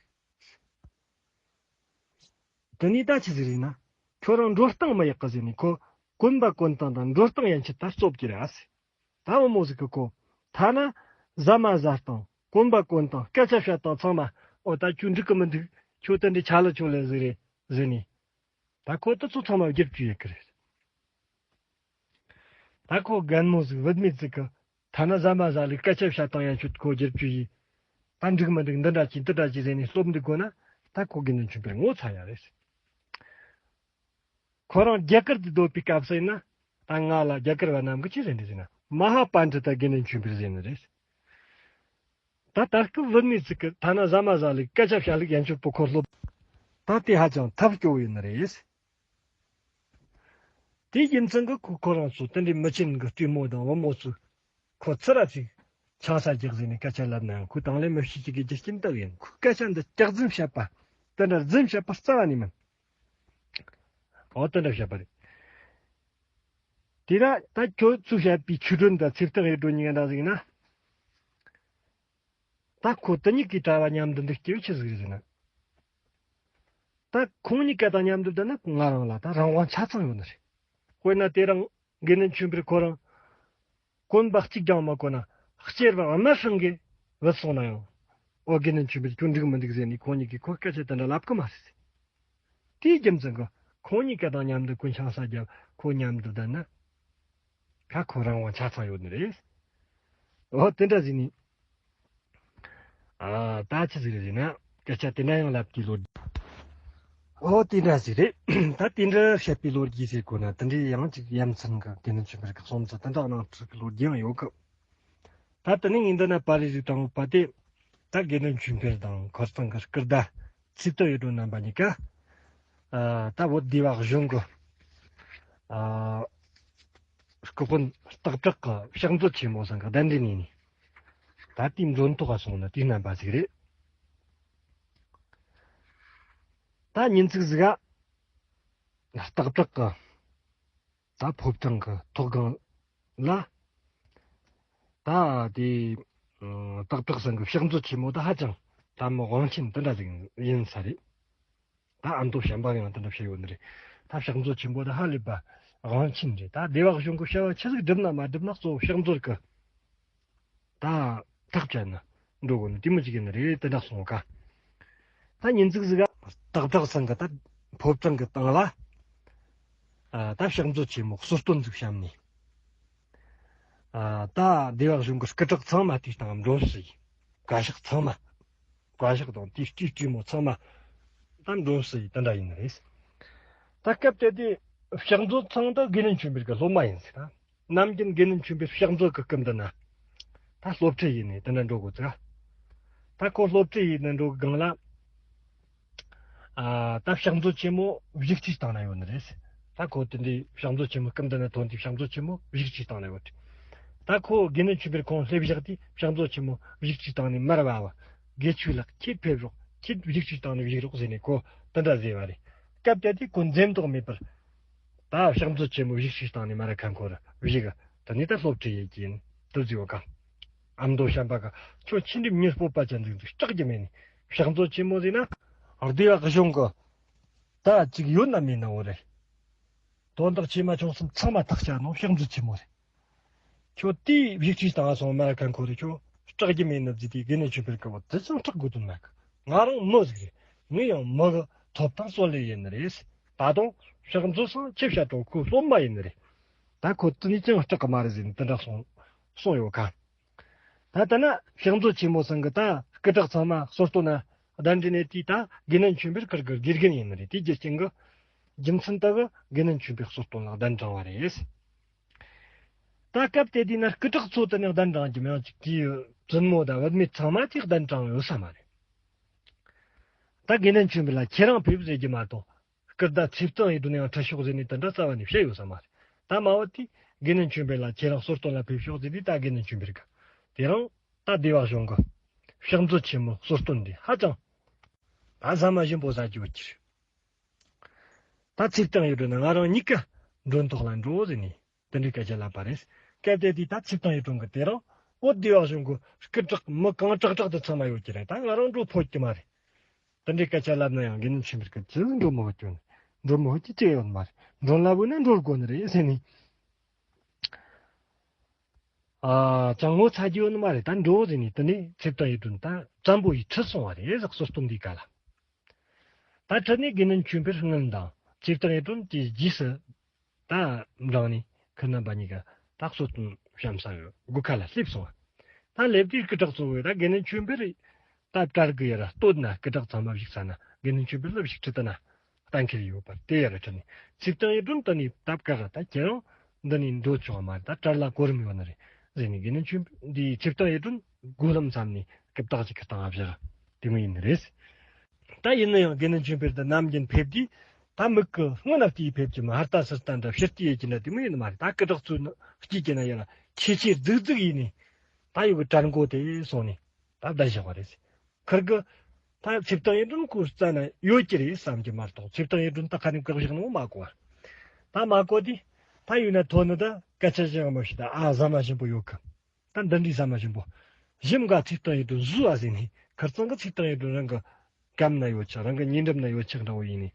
དེ་ནས་ད་ཆི་ཟིག་རེད་ན། ཁྱོད་རང་འགྲོ་སྟངས་མི་ཡག་གི་ཟེར་ནས་ཁོ་གོན་པ་གོན་སྟངས་དང་འགྲོ་སྟངས་ཡན་ཆད་ད་རྩོད་ཀྱི་རེད་ཨ་ཟེར། ད་བུ་མོ་ཟིག་གི་ཁོ་ཐ་ན་ཟ་མ་ཟ་སྟངས་གོན་པ་གོན་སྟངས་སྐད་ཆ་བཤད་སྟངས་ཚང་མ། འོ་ད་ཁྱོད་འགྲིག་གི་མི་འདུག་ཁྱོད་དེ་འདྲའི་ཆ་ལ་ཆུང་ལེ་ཟིག་རེད་ཟེར་ནས། ད་ཁོ་དེ་ཚོ་ཚང་མ་བསྒྱུར་བཅོས་ཡེད་གི་རེད། ད་ཁོ་རྒན་མོ་ཟིག་བུད་མེད་ཟིག་གི་ཐ་ན་ཟ་མ་ཟ་ལུགས་སྐད་ཆ་བཤད་སྟངས་ཡན་ཆད་ཁོ་བསྒྱུར་བཅོས་ཡེད། ད་འགྲིག་མི་འདུག་འདི་འདྲ་གྱིས་འདི་འདྲ་གྱིས་ཟེར་ནས་སློབ་འདུག་དགོས་ན། ད་ཁོ་དགེ་འདུན་ཆོས་འཕེལ་ངོ་ཚ་ཡ་རེད། ཁོ་རང་རྒྱ་གར་དུ་སྡོད་པའི་སྐབས་སུ་ཡིན་ན། ད་ང་ལ་རྒྱ་གར་བ་རྣམས་ཀྱིས་ཅི་ཟེར་འདི་ཟེར་ན། མ་ཧཱ་པཎྜི་ཏ་དགེ་འདུན་ཆོས་འཕེལ་ཟེར་ནི་རེད། ད་ད་སྐབས་བུད་མེད་ཅིག་གིས་ཐ་ན་ཟ་མ་ཟ་ལུགས་སྐད་ཆ་བཤད་ལུགས་ཡན་ཆད་པོ་ཁོ་སློབ། ད་དེ་ཧ་ཅང་ཐབས་སྐྱོ་བོ་ཡིན་ནི་རེད། དེའི་རྒྱུ་མཚན་གྱིས་ཁོ་ཁོ་རང་ཚོ་དེ་འདྲའི་མི་ཆེན་གྱི་སྟོན་མོ་དང་བུ་མོ་ཚོས་ཁོ་ཚུར་ར་ཅིག་ཆང་ས་རྒྱག་ཟེར་ནས་སྐད་ཆ་ལབ་ན་ཡང་ཁོས་དང་ལེན་མི་བྱེད་ཅིག་གི་རྒྱུ་རྐྱེན་དག་ཡིན། ཁོས་སྐད་ཆ་འདི་སྐྱག་རྫུན་བཤད་པ། དེ་འདྲ་རྫུན་བཤད་པ་རྩ་བ་ནས་མིན། འོ་དེ་འདྲ་བཤད་པ་རེད། དེ་ལ་ད་ཁྱོད་ཚོས་བཤད་པའི་ཆོས་སྒྲོན་དང་ཚེ་བརྟན་ཡེ་སྒྲོན་གཉིས་ཀ་འདྲ་ཟིག་ན། ད་ཁོ་དེ་གཉིས་ཀའི་གྲྭ་བ་མཉམ་དུ་འདུག་སྐྱེ་བོ་ཆི་ཟིག་རེད་ཟེར་ན། ད་ཁོང་གཉིས་ཀ་དང་མཉམ་དུ་བསྡད་ན་ང་རང་ལ་ད་རང་དབང་ཆ་ཚང་ཡོད་ནི་རེད། དཔེར་ན་དེ་རིང་དགེ་འདུན་ཆོས་འཕེལ་ཁོ་རང་གོན་པ་གཅིག་ཀྱང་མ་གོན་ན། གཅེར་བུ་དམར་ཧྲང་གིས་བུད་སོང་ན་ཡང་། ཨོ་དགེ་འདུན་ཆོས་འཕེལ་ཁྱོད་འགྲིག་མི་འདུག་ཟེར་ནས་ཁོང་གཉིས་ཀྱིས་ཁོ་སྐད་ཆ་དེ་འདྲ་ལབ་གི་མ་རེད། དེའི་རྒྱུ་མཚན་གྱིས་ཁོང་གཉིས་ཀ་དང་མཉམ་དུ་ཁོ་ཆང་ས་བརྒྱབ། ཁོ་མཉམ་དུ་བསྡད་ན། ད་ཁོ་རང་དབང་ཆ་ཚང་ཡོད་ནི་རེད། འོ་དེ་འདྲ་ཟིག་ནི། ཨ་ད་ཅི་ཟིག་རེད་ཟེར་ན། སྐད་ཆ་དེ་འདྲ་ཡང་ལབ་ཀྱི་ལོ། འོ་དེ་འདྲ་ཟིག་རེད། ད་དེ་འདྲ་བཤད་པའི་ལོ་རྒྱུས་ཟེར་དགོས་ན། དེ་འདྲའི་ཡང་ཅིག་ཡ་མཚན་གྱི་དགེ་འདུན་ཆོས་འཕེལ་གྱི་རྩོམ་ཚུལ་དེ་འདྲ་ནང་ཚུད་ཀྱི་ལོ་རྒྱུས་ཡང་ཡོད་གི། ད་དེ་ནས་ངས་འདི་ན་པར་རིས་ཟིག་བཏང་ཡོད་པ་དེ། ད་དགེ་འདུན་ཆོས་འཕེལ་དང་ཁོ་ཚང་གི་སྐུ་ཟླ་ཚེ་བརྟན་ཡེ་སྒྲོན་རྣམ་པ་གཉིས་ཀ། ཨ་ད་བོད་སྡེ་བ་གཞུང་གི་ཨ་སྐུ་དཔོན་སྟག་བྲག་གི་ཕྱག་མཛོད་ཆེན་མོ་ཚང་གི་གདན་འདྲེན་ཡེ་ནས། ད་དེའི་མགྲོན་ཐོག་ག་སོང་ནི་དེའི་རྣམ་པ་ཟིག་རེད། ད་ཉིན་ཅིག་ཟིག་ག་སྟག་བྲག་གི་ད་ཕོ་བྲང་གི་ཐོག་སྒང་ལ། ད་དེ་ཨ་སྟག་བྲག་ཚང་གི་ཕྱག་མཛོད་ཆེན་མོ་ད་ཧ་ཅང་ད་མི་དབང་ཆེན་དེ་འདྲ་ཟིག་ཡིན་ས་རེད། ད་ཨ་མདོ་བྱམས་པ་ཡང་དེ་འདྲ་བཤད་ཡོད་ནི་རེད། ད་ཕྱག་མཛོད་ཆེན་པོ་ད་ཧ་ལས་པ་དབང་ཆེན་རེད། ད་སྡེ་བ་གཞུང་གི་བྱ་བ་ཆི་ཟིག་སྒྲུབ་ན་མ་སྒྲུབ་ན་གཙོ་བོ་ཕྱག་མཛོད་གི་ད་ཐག་བཅད་ན་འགྲོ་དགོས་ནི་དེ་མོ་ཅིག་ཡིན་ནི་རེད། དེ་འདྲ་སོང་ཀ། ད་ཉིན་ཅིག་ཟིག་ག་སྟག་བྲག་ཚང་གི་ད་ཕོ་བྲང་གི་སྟེང་ལ་ཨ་ད་ཕྱག་མཛོད་ཆེན་མོ་གསོལ་སྟོན་ཟིག་བཤམས་ནས། ཨ་ད་སྡེ་བ་གཞུང་གི་སྐུ་དྲག་ཚང་མ་དེའི་སྟེང་མགྲོན་བསུ་ཡེ། བཀའ་ཤག་ཚང་མ། བཀའ་ཤག་དང་དེའི་སྤྲུལ་སྤྲུལ་མོ་ཚང་མ་ད་མགྲོན་བསུ་ཡེ་དེ་འདྲ་ཡིན་ནི་རེད། ད་སྐབས་དེ་དུས་ཕྱག་མཛོད་ཚང་ད་དགེ་འདུན་ཆོས་འཕེལ་གི་སློབ་མ་ཡིན་ཟེར་ད། ནམ་རྒྱུན་དགེ་འདུན་ཆོས་འཕེལ་ཕྱག་མཛོད་གི་སྐུ་མདུན་ན་ད་སློབ་ཁྲིད་ཡེ་ནས་དེ་འདྲ་འགྲོ་དགོས་ཚེ། ད་ཁོ་སློབ་ཁྲིད་ཡེ་ནས་འགྲོ་གི་སྒང་ལ། ཨ་ད་ཕྱག་མཛོད་ཆེན་མོ་བཞུགས་ཁྲིའི་སྟེང་ན་ཡོད་ནི་རེད། ད་ཁོ་དེ་འདྲའི་ཕྱག་མཛོད་ཆེན་མོ་སྐུ་མདུན་ན་ཐོན་དུས་ཕྱག་མཛོད་ཆེན་མོ་བཞུགས་ཁྲིའི་སྟེང་ན་ཡོད། ད་ཁོ་དགེ་འདུན་ཆོས་འཕེལ་ཁོང་སླེབས་བཞག་དུས་ཕྱག་མཛོད་ཆེན་མོ་བཞུགས་ཁྲིའི་སྟེང་ནས་མར་བབས་པ། དགེ་ཆོས་ལགས་ཁྱེད་ཕེབས་རོགས། ཁྱེད་བཞུགས་ཁྲིའི་སྟེང་ནས་བཞུགས་རོགས་ཟེར་ནས་ཁོ་དེ་འདྲ་ཟེར་བ་རེད། སྐབས་དེ་དུས་ཁོ་འཛེམ་དོགས་མེད་པར། ད་ཕྱག་མཛོད་ཆེན་མོ་བཞུགས་ཁྲིའི་སྟེང་ནས་མར་ཁ་འཁོར་བཞུགས། དེ་ནས་ད་སློབ་ཁྲིད་ཡེ་གི་ཡིན་དུ་བཟོས་བ་ག། ཨ་མདོ་བྱམས་པ་ག་ཁྱོད་ཆི་འདྲའི་མྱི་སྤོབས་པ་ཅན་ཟིག་འདུག་སྐྲག་རྒྱུ་མེད་ནས་ཕྱག་མཛོད་ཆེན་མོ་ཟེར་ན། སྡེ་བ་གཞུང་གི་ད་ཅིག་ཡོད་ན་མེད་ན་འོ་རེད། དོན་དག་ཆེ་མ་ཆུང་གསུམ་ཚང་མ་ཐག་བཅད་ནོ་ཕྱག་མཛོད་ཆེན་མོ་རེད། ཁྱོད་དེའི་བཞུགས་ཁྲིའི་སྟེང་སོང་མར་ཁ་འཁོར་རེ། ཁྱོད་སྐྲག་རྒྱུ་མེད་ནི་ཟིག་དེ་དགེ་འདུན་ཆོས་འཕེལ་གི་བ་དེ་ཅང་སྐྲག་དགོས་དོན་མེད་གི། ང་རང་མི་ཟིག་རེད། ངས་ཡང་མི་གི་ཐོབ་ཐང་རྩོད་ལེན་ཡེ་ནི་རེད། ད་དུང་ཕྱག་མཛོད་ཚང་ཁྱེད་བཤད་གྲོགས་ཁོའི་སློབ་མ་ཡིན་ནི་རེད། ད་ཁོ་དེ་ནས་ཅང་སྐྲག་གི་མ་རེད་ཟེར་ནས་དེ་འདྲ་གསུངས་གསུངས་ཡོད་ཀ། ད་ལྟ་ན་ཕྱག་མཛོད་ཆེན་མོ་ཚང་གི་ད་སྐུ་དྲག་ཚང་མ་གསོལ་སྟོན་ན་གདན་འདྲེན་ནས་དེ་ད་དགེ་འདུན་ཆོས་འཕེལ་ཁུར་གི་དགེ་རྒན་ཡིན་ནི་རེད། དེའི་རྒྱུ་རྐྱེན་གི་རྒྱུ་མཚན་དག་གི་དགེ་འདུན་ཆོས་འཕེལ་གསོལ་སྟོན་ལ་གདན་དྲངས་པ་རེད། ད་སྐབས་དེ་དུས་ན་སྐུ་དྲག་ཚོ་དེ་ནས་གདན་དྲངས་ཀྱི་མི་ཡང་ཅིག་དེའི་བཙུན་མོ་དང་བུད་མེད་ཚང་མ་དེ་གདན་དྲངས་ཡོད་ས་མ་རེད། ད་དགེ་འདུན་ཆོས་འཕེལ་ལ་ཁྱེད་རང་ཕེབས་ཟེར་རྒྱུ་མ་གཏོགས། སྐུ་ཟླ་ཚེ་བརྟན་ཡེ་སྒྲོན་ཡང་ཁྲིད་ཤོག་ཟེར་ནས་དེ་འདྲ་རྩ་བ་ནས་བཤད་ཡོད་ས་མ་རེད། ད་མ་བུ་དེས་དགེ་འདུན་ཆོས་འཕེལ་ལ་ཁྱེད་རང་གསོལ་སྟོན་ལ་ཕེབས་ཤོག་ཟེར་དུས། ད་དགེ་འདུན་ཆོས་འཕེལ་གྱིས་དེ་རིང་ད་སྡེ་བ་གཞུང་གི་ཕྱག་མཛོད་ཆེན་མོ་གསོལ་སྟོན་འདི་ཧ་ཅང་ད་ཟ་མ་ཞིམ་པོ་ཟ་རྒྱུ་ཡོད་ཀྱི་རེད། ད་ཚེ་བརྟན་གཡུ་སྒྲོན་ང་རང་གཉིས་ཀ་མགྲོན་ཐོག་ལ་འགྲོ་ཟེར་ནས་དེ་འདྲའི་སྐད་ཆ་ལབ་པ་རེད། སྐབས་དེ་དུས་ད་ཚེ་བརྟན་གཡུ་སྒྲོན་གྱིས་དེ་རིང་འོ་སྡེ་བ་གཞུང་གི་སྐུ་དྲག་མི་གང་དྲག་དྲག་དེ་ཚང་མ་ཡོད་ཀྱི་རེད། ད་ང་རང་འགྲོ་ཕོད་ཀྱི་མ་རེད། དེ་འདྲའི་སྐད་ཆ་ལབ་ན་ཡང་དགེ་འདུན་ཆོས་འཕེལ་གྱིས་ཅི་འགྲོ་མི་ཕོད་ཀྱི་ཡོད་ནི། འགྲོ་མི་ཕོད་ཀྱི་ཅི་ཡོད་མ་རེད། མགྲོན་ལ་བོས་ན་འགྲོ་དགོས་ནི་རེད་ཟེར་ནས། ཨ། ཅང་ངོ་ཚ་རྒྱུ་ཡོད་ནི་མ་རེད། ད་འགྲོ་ཟེར་ནས་དེ་ནས་ཚེ་བརྟན་གཡུ་སྒྲོན་ད་བཙན་པོ་ཡིས་ཁྲིད་སོང་བ་རེད་ཟེར། གསོལ་སྟོན་འདིའི་སྐབས་ལ། ད་ཁྲིད་ནས་དགེ་འདུན་ཆོས་འཕེལ་སྔོན་དང་ཚེ་བརྟན་གཡུ་སྒྲོན་གྱི་རྗེས་སུ་ད་འབྲངས་ནས་ཁོང་རྣམ་པ་གཉིས་ཀ་ད་གསོལ་སྟོན་བཤམས་ས་གི་སྒོ་ཁ་ལ་སླེབས་སོང་བ། ད་སླེབས་དུས་སྐུ་དྲག་ཚོ་གིས་ད་དགེ་འདུན་ཆོས་འཕེལ་ད་གྲལ་གི་ཡར་བསྟོད་ན། སྐུ་དྲག་ཚང་མ་བཞུགས་ས་ན་དགེ་འདུན་ཆོས་འཕེལ་ལ་བཞུགས་ཁྲིད་དུ་ན་གཏན་འཁེལ་ཡོད་པ་དེ་ཡར་ཁྲིད་ནས། ཚེ་བརྟན་གཡུ་སྒྲོན་དེ་ནས་ད་བཀའ་ག་ད་ཁྱེད་རང་འདི་ནས་འགྲོ་ཆོག་མ་རེད། ད་གྲལ་ལ་གོ་རིམ་ཡོད་ནི་རེད་ཟེར་ནས། དགེ་འདུན་ཆོས་འདི་ཚེ་བརྟན་གཡུ་སྒྲོན་སྒོ་ལམ་མཚམས་ནས་རྐུབ་སྟེགས་ཅིག་གི་སྟེང་ང་བཞག་དེ་མོ་ཡིན་ནི་རེད། ད་ཡིན་ན་ཡང་དགེ་འདུན་ཆོས་འཕེལ་དེ་ནམ་རྒྱུན་ཕེབས་དུས་ད་མིག་གིས་སྔོན་ལ་བལྟས་ཕེབས་ཀྱི་མ། ཧར་ལྟ་ཚུར་ལྟ་འདྲ་ཕྱིར་བལྟས་ཡེད་ཀྱི་འདྲ་དེ་མོ་ཡིན་ནི་མ་རེད། ད་སྐུ་དྲག་ཚོའི་དཀྱིལ་གྱི་ན་ཡར་ཁྱེར་ཁྱེར་རྫིག་རྫིག་ཡིན་ནས་ད་ཡོད་གི་གྲལ་མགོ་དེ་སོང་ནས་ད་བསྡད་བཞག་པ་རེད། ཁིར་གིས་ད་ཚེ་བརྟན་གཡུ་སྒྲོན་ཁོའི་རྩ་ན་ཡོད་ཀྱི་རེད་བསམ་གྱི་མ་གཏོགས། ཚེ་བརྟན་གཡུ་སྒྲོན་ད་ག་ནས་བཀག་བཞག་ནོ་མ་གོ་བ། ད་མ་གོ་དུས་ད་ཡུལ་ན་ཐོན་ནི་ད་སྐད་ཆ་བཤད་མ་ཤེས། ད་ཨ་ཟ་མ་ཞིམ་པོ་ཡོད་གི། ད་འདི་འདྲའི་ཟ་མ་ཞིམ་པོ་ཞིམ་ག་ཚེ་བརྟན་གཡུ་སྒྲོན་ཟོས་ཨ་ཟེར་ནས། ཁིར་ཚང་གིས་ཚེ་བརྟན་གཡུ་སྒྲོན་རང་གི་གམ་ན་ཡོད་ཅིག་རང་གི་ཉེ་འགྲམ་ན་ཡོད་ཅིག་འདྲ་བོ་ཡིན་ནས།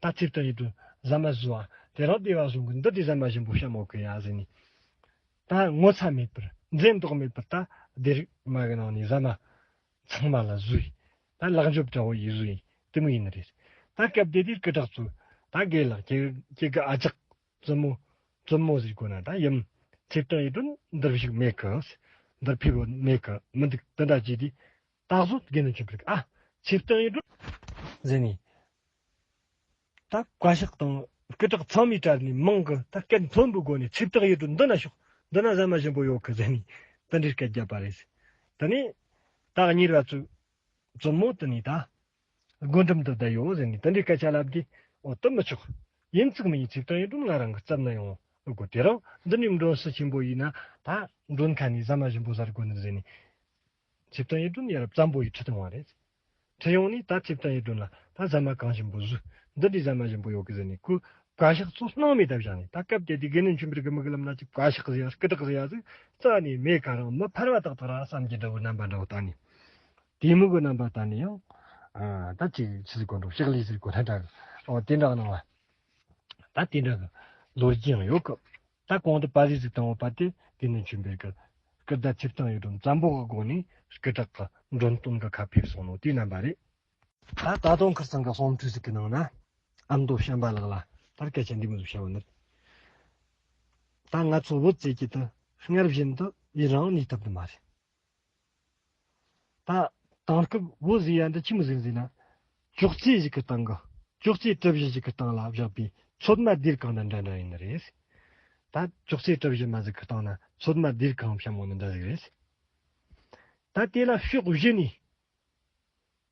ད་ཚེ་བརྟན་གཡུ་སྒྲོན་ཟ་མ་ཟོས་ཨ། དེ་རིང་སྡེ་བ་གཞུང་གིས་འདི་འདྲའི་ཟ་མ་ཞིམ་པོ་བཤམས་ཡོད་གི་ཡ་ཟེར་ནས། ད་ངོ་ཚ་མེད་པར་འཛེམ་དོགས་མེད་པར་ད་སྡེ་རིགས་མ་གི་ནང་ནས་ཟ་མ་ཚང་མ་ལ་ཟོས། ད་ལག་འཇོབ་འདྲ་བོ་ཡིས་ཟོས་ཡིན་དེ་མོ་ཡིན་ནི་རེད། ད་སྐབས་དེ་དུས་སྐུ་དྲག་ཚོས་ད་དགེ་ལགས་ཁྱེད་ཁྱེད་ཀྱི་ཨ་ཅག་བཙུན་མོ་བཙུན་མོ་ཟེར་དགོས་ན་ད་ཡུམ་ཚེ་བརྟན་གཡུ་སྒྲོན་འདིར་བཞུགས་མེད་གི། འདིར་ཕེབས་ཡོད་མེད་གི། མི་འདུག་དེ་འདྲ་བྱས་དུས་ད་གཟོད་དགེ་འདུན་ཆོས་འཕེལ་གྱིས་ཨ་ཚེ་བརྟན་གཡུ་སྒྲོན་ཟེར་ནས། ད་བཀའ་ཤག་དང་སྐུ་དྲག་ཚང་མའི་གྲལ་ནས་མང་གི་ད་སྐད་མཐོན་པོའི་སྒོ་ནས་ཚེ་བརྟན་གཡུ་སྒྲོན་འདི་ན་ཤོག་འདི་ན་ཟ་མ་ཞིམ་པོ་ཡོད་གི་ཟེར་ནས་དེ་འདྲའི་སྐད་བརྒྱབ་པ་རེད། དེ་ནས་ད་གཉེར་བ་ཚོས་བཙུན་མོ་དེ་ནས་ད་སྒོ་འགྲམ་དུ་བསྡད་ཡོད་ཟེར་ནས་དེ་འདྲའི་སྐད་ཆ་ལབ་དུས། འོ་དེ་མི་ཆོག་ཡིན་ཙིག་མིན་ཙིག་ཚེ་བརྟན་གཡུ་སྒྲོན་ང་རང་གི་རྩིབ་ན་ཡོང་དགོས། དེ་རིང་འདི་ནས་མགྲོན་བསུ་ཆེན་པོ་ཡིན་ན་ད་མགྲོན་ཁང་ནས་ཟ་མ་ཞིམ་པོ་ཟ་དགོས་ནི་ཟེར་ནས། ཚེ་བརྟན་གཡུ་སྒྲོན་ཡར་བཙན་པོ་ཡིས་ཁྲིད་བཏང་བ་རེད། ཁྲིད་ཡོང་ནས་ད་ཚེ་བརྟན་གཡུ་སྒྲོན་ལ་ད་ཟ་མ་གང་ཞིམ་པོ་ཟོས། འདི་འདྲའི་ཟ་མ་ཞིམ་པོ་ཡོད་གི་ཟེར་ནས་ཁོས་བཀའ་ཤག་ཚོ་སྣང་མེད་ད་བཞག་ནས། ད་སྐབས་དེ་དུས་དགེ་འདུན་ཆོས་འཕེལ་གྱི་མིག་ལམ་ན་ཅིག་བཀའ་ཤག་ཟེར་ཡ་སྐུ་དྲག་ཟེར་ཡ་ཟིག་རྩ་ནས་མེད་ག་རང་མི་ཕལ་བ་ཏག་ཏག་ར་བསམ་གྱི་འདྲ་བོ་རྣམ་པ་འདྲ་བོ་ད་ནི། དེ་མོ་གི་རྣམ་པ་ད་ནི་ཡང་ཨ་ད་ཅིག་ཆི་ཟིག་གོ་འགྲོ་ཕྱག་ལས་ཟིག་གོ་ལྷ་འདྲ་གི། ཨོ་དེ་འདྲ་གི་སྣང་བ། ད་དེ་འདྲ་གི་ལོ་རྒྱུས་ཡང་ཡོད་གི། ད་གོང་དུ་པར་རིས་ཟིག་བཏང་བ་པ་དེ་དགེ་འདུན་ཆོས་འཕེལ་གྱི་སྐུ་ཟླ་ཚེ་བརྟན་གཡུ་སྒྲོན་བཙན་པོ་གི་སྒོ་ནས་སྐུ་དྲག་གི་མགྲོན་སྟོན་གི་ཁ་ཕེབས་སོང་ནོ་དེའི་རྣམ་པ་རེད། ད་ད་དུང་ཁིར་ཚང་གི་གསུང་འཕྲོས་ཟིག་གི་ནང་ན་ཨ་མདོ་བྱམས་པ་ལགས་ལ་ད་སྐད་ཆ་འདི་མོ་ཟིག་བཤད་བ་ནི། ད་ང་ཚོ་བོད་ཟེར་གྱི་དེ་སྔར་བཞིན་དུ་ཡུན་རིང་གནས་ཐུབ་ནི་མ་རེད། ད་དེང་སྐབས་བོད་ཟེར་ཡ་འདི་ཆི་མོ་ཟིག་ཟེར་ན། ཅོག་ཙེ་ཞིག་གི་སྟེང་གི་ཅོག་ཙེ་གྲུ་བཞི་ཞིག་གི་སྟེང་ལ་བཞག་པའི་ཚོད་མ་ལྡེར་གང་དང་འདྲ་འདྲ་ཡིན་ནི་རེད། ད་ཅོག་ཙེ་གྲུ་བཞི་མ་ཟིག་གི་སྟེང་ན་ཚོད་མ་ལྡེར་གང་བཤམས་ཡོད་ནི་འདྲ་ཟིག་རེད། ད་དེ་ལ་ཕྱོགས་བཞི་ནས་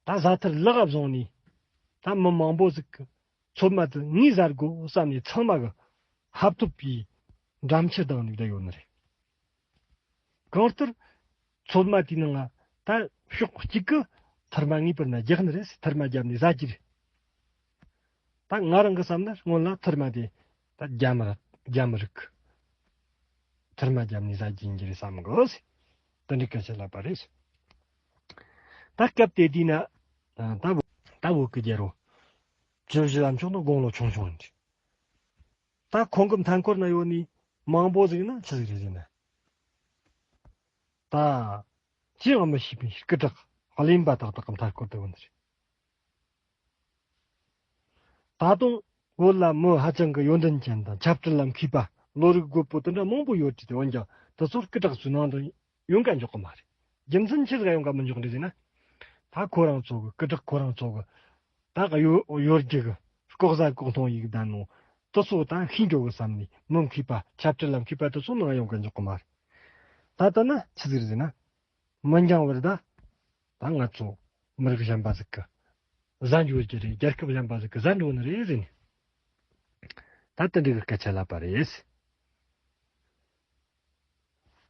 ད་བཟའ་ཐུར་ལག་བཟུང་ནས་ད་མི་མང་པོ་ཟིག་གིས་ཚོད་མ་དེ་ངས་ཟ་དགོས་བསམ་ནས་ཚང་མ་གིས་ཧབ་ཐོབ་པའི་འགྲམ་ཆུ་ལྡང་ནས་བསྡད་ཡོད་ནི་རེད། གང་ལྟར་ཚོད་མ་དེའི་ནང་ང་ད་ཕྱོགས་གཅིག་གིས་ཐུར་མ་ངེས་པར་ན་རྒྱག་ནི་རེད། ཐུར་མ་བརྒྱབ་ནས་ཟ་རྒྱུ་རེད། ད་ང་རང་གིས་བསམ་ན་སྔོན་ལ་ཐུར་མ་དེ་ད་རྒྱ་མི་ར་རྒྱ་མི་རིགས་ཐུར་མ་བརྒྱབ་ནས་ཟ་རྒྱུ་ཡིན་གྱི་རེད་བསམ་གི། དེ་འདྲའི་སྐད་ཆ་ལབ་པ་རེད། ད་སྐབས་དེ་དུས་ན་ད་བོད་ད་བོད་ཀྱི་རྒྱལ་པོ་ཇོ་བོ་རྗེ་བླ་མཆོག་ནི་དགུང་ལོ་ཆུང་ཆུང་ཡིན། ད་ཁོང་གི་མཐའ་འཁོར་ན་ཡོད་ནི་མང་པོ་ཟིག་ན་ཆི་ཟིག་རེད་ཟེར་ན། ད་ཅི་ཡང་མི་ཤེས་པའི་སྐུ་དྲག་གླེན་པ་ཏག་ཏག་གི་མཐའ་འཁོར་དུ་ཡོད་ནི་རེད། ད་དུང་བོད་ལ་མི་ཧ་ཅང་གི་ཡོན་ཏན་ཅན་དང་ཆབ་སྲིད་ལ་མཁས་པ་བློ་རིག་རྒོད་པོ་དེ་འདྲ་མང་པོ་ཡོད་དེ། འོན་ཀྱང་དེ་ཚོར་སྐུ་དྲག་ཚོའི་ནང་དུ་ཡོང་ག་འཇོག་གི་མ་རེད། རྒྱུ་མཚན་ཆི་ཟིག་ཡོང་ག་མི་འཇོག་རེད་ཟེར་ན། ད་ཁོ་རང་ཚོ་གི་སྐུ་དྲག་ཁོ་རང་ཚོ་གི་ད་གི་ཡོ་ཡོ་རྒྱུ་གི་ལྐོག་ཟ་ལྐོག་འཐུང་ཡིག་ལྡན་ནོ་དེ་ཚོ་ད་ཤེས་འགྲོ་གི་བསམ་ནས་མི་མཁས་པ་ཆབ་སྲིད་ལ་མཁས་པ་དེ་ཚོ་ནང་ཡོང་ག་འཇོག་གི་མ་རེད། ད་ལྟ་ན་ཆི་ཟིག་རེད་ཟེར་ན། མི་འགྱང་བར་ད་ད་ང་ཚོ་མི་རིགས་གཞན་པ་ཟིག་གི་ཟ་འགྲོ་རྒྱུ་རེད། རྒྱལ་ཁབ་གཞན་པ་ཟིག་གི་ཟ་འགྲོ་ནི་རེད་ཟེར་ནས་ད་དེ་འདྲ་གི་སྐད་ཆ་ལབ་པ་རེད།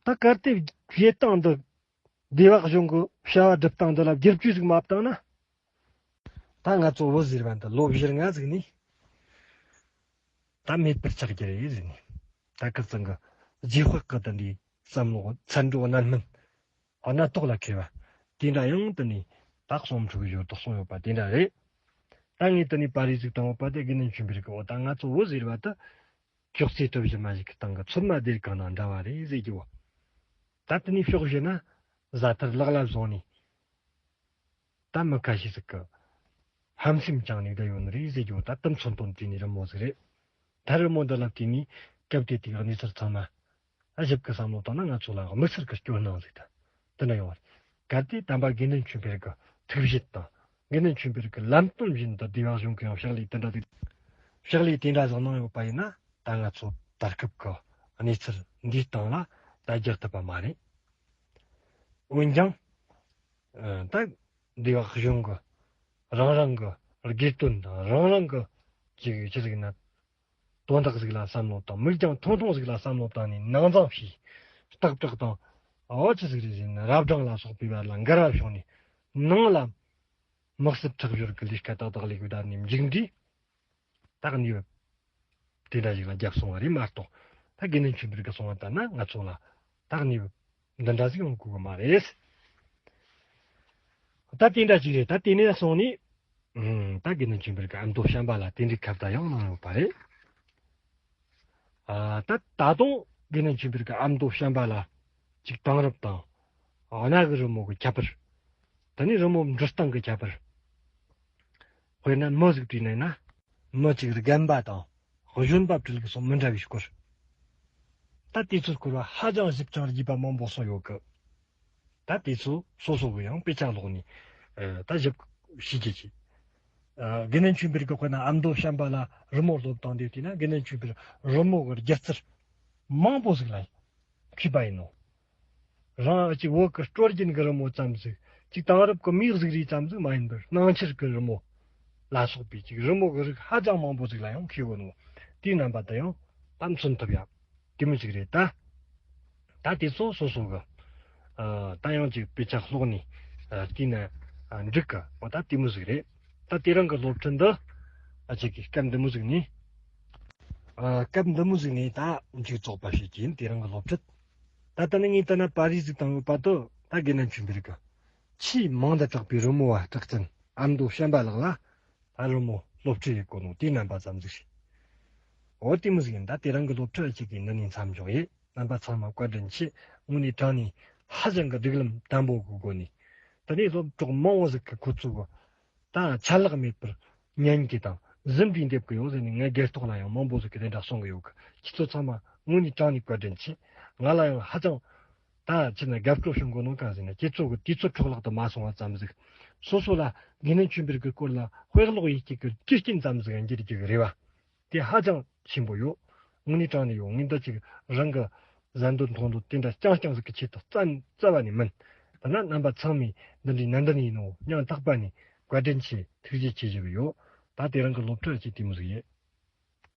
ད་གལ་ཏེ་བྱེད་སྟངས་འདི་སྡེ་བ་གཞུང་གི་བྱ་བ་སྒྲུབ་སྟངས་འདི་ལ་བསྒྱུར་བཅོས་ཟིག་མ་བཏང་ན། ད་ང་ཚོ་བོད་ཟེར་བ་འདི་ལོ་བཞི་ལྔ་ཟིག་ནས་ད་མེད་པར་ཆགས་ཀྱི་རེད་ཟེར་ནས། ད་ཁིར་ཚང་གི་རྗེས་དཔག་གི་དེ་འདྲའི་བསམ་བློ་ཚན་འགྲོ་རྣམ་སྨིན། ཨ་ན་ཐོག་ལ་ཁེལ་བ། དེ་འདྲ་ཡང་དེ་ནས་ད་གསུང་འཕྲོ་གི་ཡོད་དོ་གསུང་ཡོད་པ་དེ་འདྲ་རེད། ད་ངས་དེ་ནས་པར་རིས་ཟིག་བཏང་ཡོད་པ་དེ་དགེ་འདུན་ཆོས་འཕེལ་གི་འོ་ད་ང་ཚོ་བོད་ཟེར་བ་དེ། ཅོག་ཙེ་གྲུ་བཞི་མ་ཞིག་གི་སྟེང་གི་ཚོད་མ་སྡེར་གང་དང་འདྲ་བ་རེད་ཟེར་གྱི་འོ། ད་དེ་ནས་ཕྱོགས་བཞི་ན་བཟའ་ཐར་ལག་ལ་བཟུང་ནས། ད་མི་ཁ་ཤས་ཟིག་གི་ཧམ་སེམས་བཅངས་ནས་བསྡད་ཡོད་ནི་རེད་ཟེར་རྒྱུ་ད་དུམ་ཚོད་དོན་བྲིས་ནས་རི་མོ་ཟིག་རེད། ད་རི་མོ་འདི་ལ་བལྟས་ནས་སྐབས་དེ་དུས་གནས་ཚུལ་ཚང་མ་ཞིབ་ཀྱི་བསམ་བློ་བཏང་ན་ང་ཚོ་ལ་དམིགས་བསལ་གྱི་སྐྱོ་སྣང་ཟིག་ད་དེ་འདྲ་ཡོང་བ་རེད། གལ་ཏེ་དམ་པ་དགེ་འདུན་ཆོས་འཕེལ་གྱི་ཐུགས་བཞེད་དང་དགེ་འདུན་ཆོས་འཕེལ་གྱི་ལམ་སྟོན་བཞིན་དུ་སྡེ་བ་གཞུང་གི་ཡང་ཕྱག་ལས་དེ་འདྲ་ཟིག་ཕྱག་ལས་དེ་འདྲ་ཟིག་གནང་ཡོད་པ་ཡིན་ན་ད་ང་ཚོ་ད་སྐབས་ཀྱི་གནས་ཚུལ་འདིའི་སྟེང་ལ་ད་རྒྱག་ཐུབ་པ་མ་རེད། འོན་ཀྱང་། ཨ། ད་སྡེ་བ་གཞུང་གི་རང་རང་གི་དགེ་འདུན་དང་རང་རང་གི་ཅིག་ཅི་ཟིག་ན། དོན་དག་ཟིག་ལ་བསམ་བློ་བཏང་། མིག་རྒྱང་ཐུང་ཐུང་ཟིག་ལ་བསམ་བློ་བཏང་ནས་ནང་གཙང་བྱས། སྟག་ལྤགས་དང་། འོ་ཅི་ཟིག་རེད་ཟེར་ན་རབ་སྦྲང་ལ་སོགས་པའི་བར་ལ་འགལ་བ་བྱུང་ནས་ནང་ལ་དམིགས་བསལ་ཁྲག་སྦྱོར་གྱི་ལས་ཀ་ཏག་ཏག་ལས་དགོས་ད་ནས་མཇུག་འབྲས། ད་གནས་བབ་དེ་འདྲ་ཞིག་ལ་རྒྱབ་སོང་བ་རེད་མ་གཏོགས། ད་དགེ་འདུན་ཆོས་འཕེལ་གྱིས་གསུངས་པ་ལྟར་ན་ང་ཚོ་ལ་ད་གནས་བབ་འདི་འདྲ་ཞིག་ཡོང་དགོས་ཀྱི་མ་རེད། ད་དེ་འདྲ་ཞིག་རེད། ད་དེ་ནས་སོང་ནས། ཨུམ། ད་དགེ་འདུན་ཆོས་འཕེལ་གྱི་ཨ་མདོ་བྱམས་པ་ལ་དེ་འདྲའི་ཁ་བརྡ་ཡང་གནང་ཡོད་པ་རེད། ཨ། ད་ད་དུང་དགེ་འདུན་ཆོས་འཕེལ་གྱི་ཨ་མདོ་བྱམས་པ་ལ་ཅིག་དེང་རབས་དང་། གནའ་གི་རི་མོ་གི་ཁྱད་པར། དེ་ནས་རི་མོ་འབྲི་སྟངས་ཀྱི་ཁྱད་པར། དཔེར་ན་མི་ཟིག་བྲིས་ནས་ན། མི་གཅིག་རྒན་པ་དང་གཞོན་པ་བྲིས་གི་སོགས་མི་འདྲ་བའི་སྐོར། ད་དེ་ཚོའི་སྐོར་བ་ཧ་ཅང་ཞིབ་ཅིང་རྒྱས་པ་མང་པོ་གསུངས་ཡོད་གི། ད་དེ་ཚོ་སོ་སོ་གི་ཡང་དཔེ་ཆ་ཀློག་ནས། ཨ། ད་ཞིབ་ཤེས་ཀྱི་ཆེད། ཨ། དགེ་འདུན་ཆོས་འཕེལ་གྱི་དཔེར་ན་ཨ་མདོ་བྱམས་པ་ལ་རི་མོ་སློབ་སྟངས་དེ་བལྟས་ན་དགེ་འདུན་ཆོས་འཕེལ་རི་མོ་གི་སྒྱུ་རྩལ་མང་པོ་ཟིག་ལ་མཁས་པ་ཡིན་ནོ། རང་ཅིག་བོད་ཀྱི་སྲོལ་རྒྱུན་གྱི་རི་མོ་ཙམ་ཟིག་ཅིག་དེང་རབས་ཀྱི་མིག་གཟུགས་རིས་ཙམ་ཟིག་མ་ཡིན་པར་སྣང་ཆར་གྱི་རི་མོ་ལ་སོགས་པའི་ཅིག་རི་མོ་གི་རིགས་ཧ་ཅང་མང་པོ་ཟིག་ལ་ཡང་མཁས་གོ་ནོ། དེའི་རྣམ་པ་དེ་ཡང་ད་མཚོན་ཐུབ་ཡ་དེ་མོ་ཟིག་རེད་ད། ད་དེ་ཚོ་སོ་སོ་གི། ཨ། ད་ཡང་ཅིག་དཔེ་ཆ་ཀློག་ནས། ཨ། བལྟས་ན། ཨ། འགྲིག་གི། འོ་ད་དེ་མོ་ཟིག་རེད། ད་དེ་རིང་གི་སློབ་ཁྲིད་འདི། ཨ། ཅིག་གི་སྐབས་འདི་མོ་ཟིག་ནས། ཨ། སྐབས་འདི་མོ་ཟིག་ནས་ད་མཇུག་རྫོགས་པ་ཞིག་ཡིན་དེ་རིང་གི་སློབ་ཁྲིད། ད་ལྟ་ནི་ངས་ལྟ་ན་པར་རིས་ཟིག་བཏང་ཡོད་པ་དུ་ད་དགེ་འདུན་ཆོས་འཕེལ་གི། ཆེས་མང་དུ་གྲགས་པའི་རི་མོ་བ་གྲགས་ཅན་ཨ་མདོ་བྱམས་པ་ལགས་ལ་ད་རི་མོ་སློབ་ཁྲིད་ཡེད་གོ་ནོ་དེའི་རྣམ་པ་ཙམ་ཟིག་རེད། འོ་དེ་མོ་ཟིག་ཡིན། ད་དེ་རིང་གི་སློབ་ཁྲིད་ཅིག་གིས་འདི་ནས་མཚམས་འཇོག་ཡིན། རྣམ་པ་ཚང་མ་བཀའ་དྲིན་ཆེ། དངོས་གནས་དྲང་ནས་ཧ་ཅང་གི་སྒྲིག་ལམ་དམ་པོ་གི་སྒོ་ནས། དེ་ནས་སློབ་གྲོགས་མང་བོ་ཟིག་གིས་ཁོ་ཚོ་གི་ད་ཆད་ལྷག་མེད་པར་ཉན་གི་དང་ཟིན་བྲིས་འདེབས་གི་ཡོད་ཟེར་ནས་ངའི་སྒེར་ཐོག་ལ་ཡང་མང་པོ་ཟིག་གིས་དེ་འདྲ་གསུང་གི་ཡོད་གི། ཁྱེད་ཚོ་ཚང་མ་དངོས་གནས་དྲང་ནས་བཀའ་དྲིན་ཆེ། ང་ལ་ཡང་ཧ་ཅང་ད་ཕྱིར་ན་དགའ་སྤྲོ་བྱུང་གོ་ནོ་གང་ཟེར་ན་ཁྱེད་ཚོ་གི་དུས་ཚོད་འཕྲོ་བརླག་ཏུ་མ་སོང་བ་ཙམ་ཟིག་སོ་སོ་ལ་དགེ་འདུན་ཆོས་འཕེལ་གི་སྐོར་ལ་དཔེ་ཀློག་ཡེད་རྒྱུ་གི་རྒྱུ་རྐྱེན་ཙམ་ཟིག་ཡང་འགྱུར་རྒྱུ་གི་རེ་བ་དེ་ཧ་ཅང་ཆེན་པོ་ཡོད། དངོས་གནས་དྲང་ནས་ཡོད། ངས་འདི་ཅིག་རང་གི་ཟན་དོན་མཐོང་དོན་དེ་འདྲ་རྐྱང་རྐྱང་ཟིག་གི་ཆེད་དུ་རྩ་རྩ་བ་ནས་མིན། ད་ན་རྣམ་པ་ཚང་མས་འདི་འདྲའི་ནན་ཏན་ཡིན་ནོ་སྙིང་ཐག་པ་ནས་བཀའ་དྲིན་ཆེ་ཐུགས་རྗེ་ཆེ་ཞུ་གི་ཡོད། ད་དེ་རིང་གི་སློབ་ཁྲིད་ཅིག་དེ་མོ་ཟིག་ཡིན།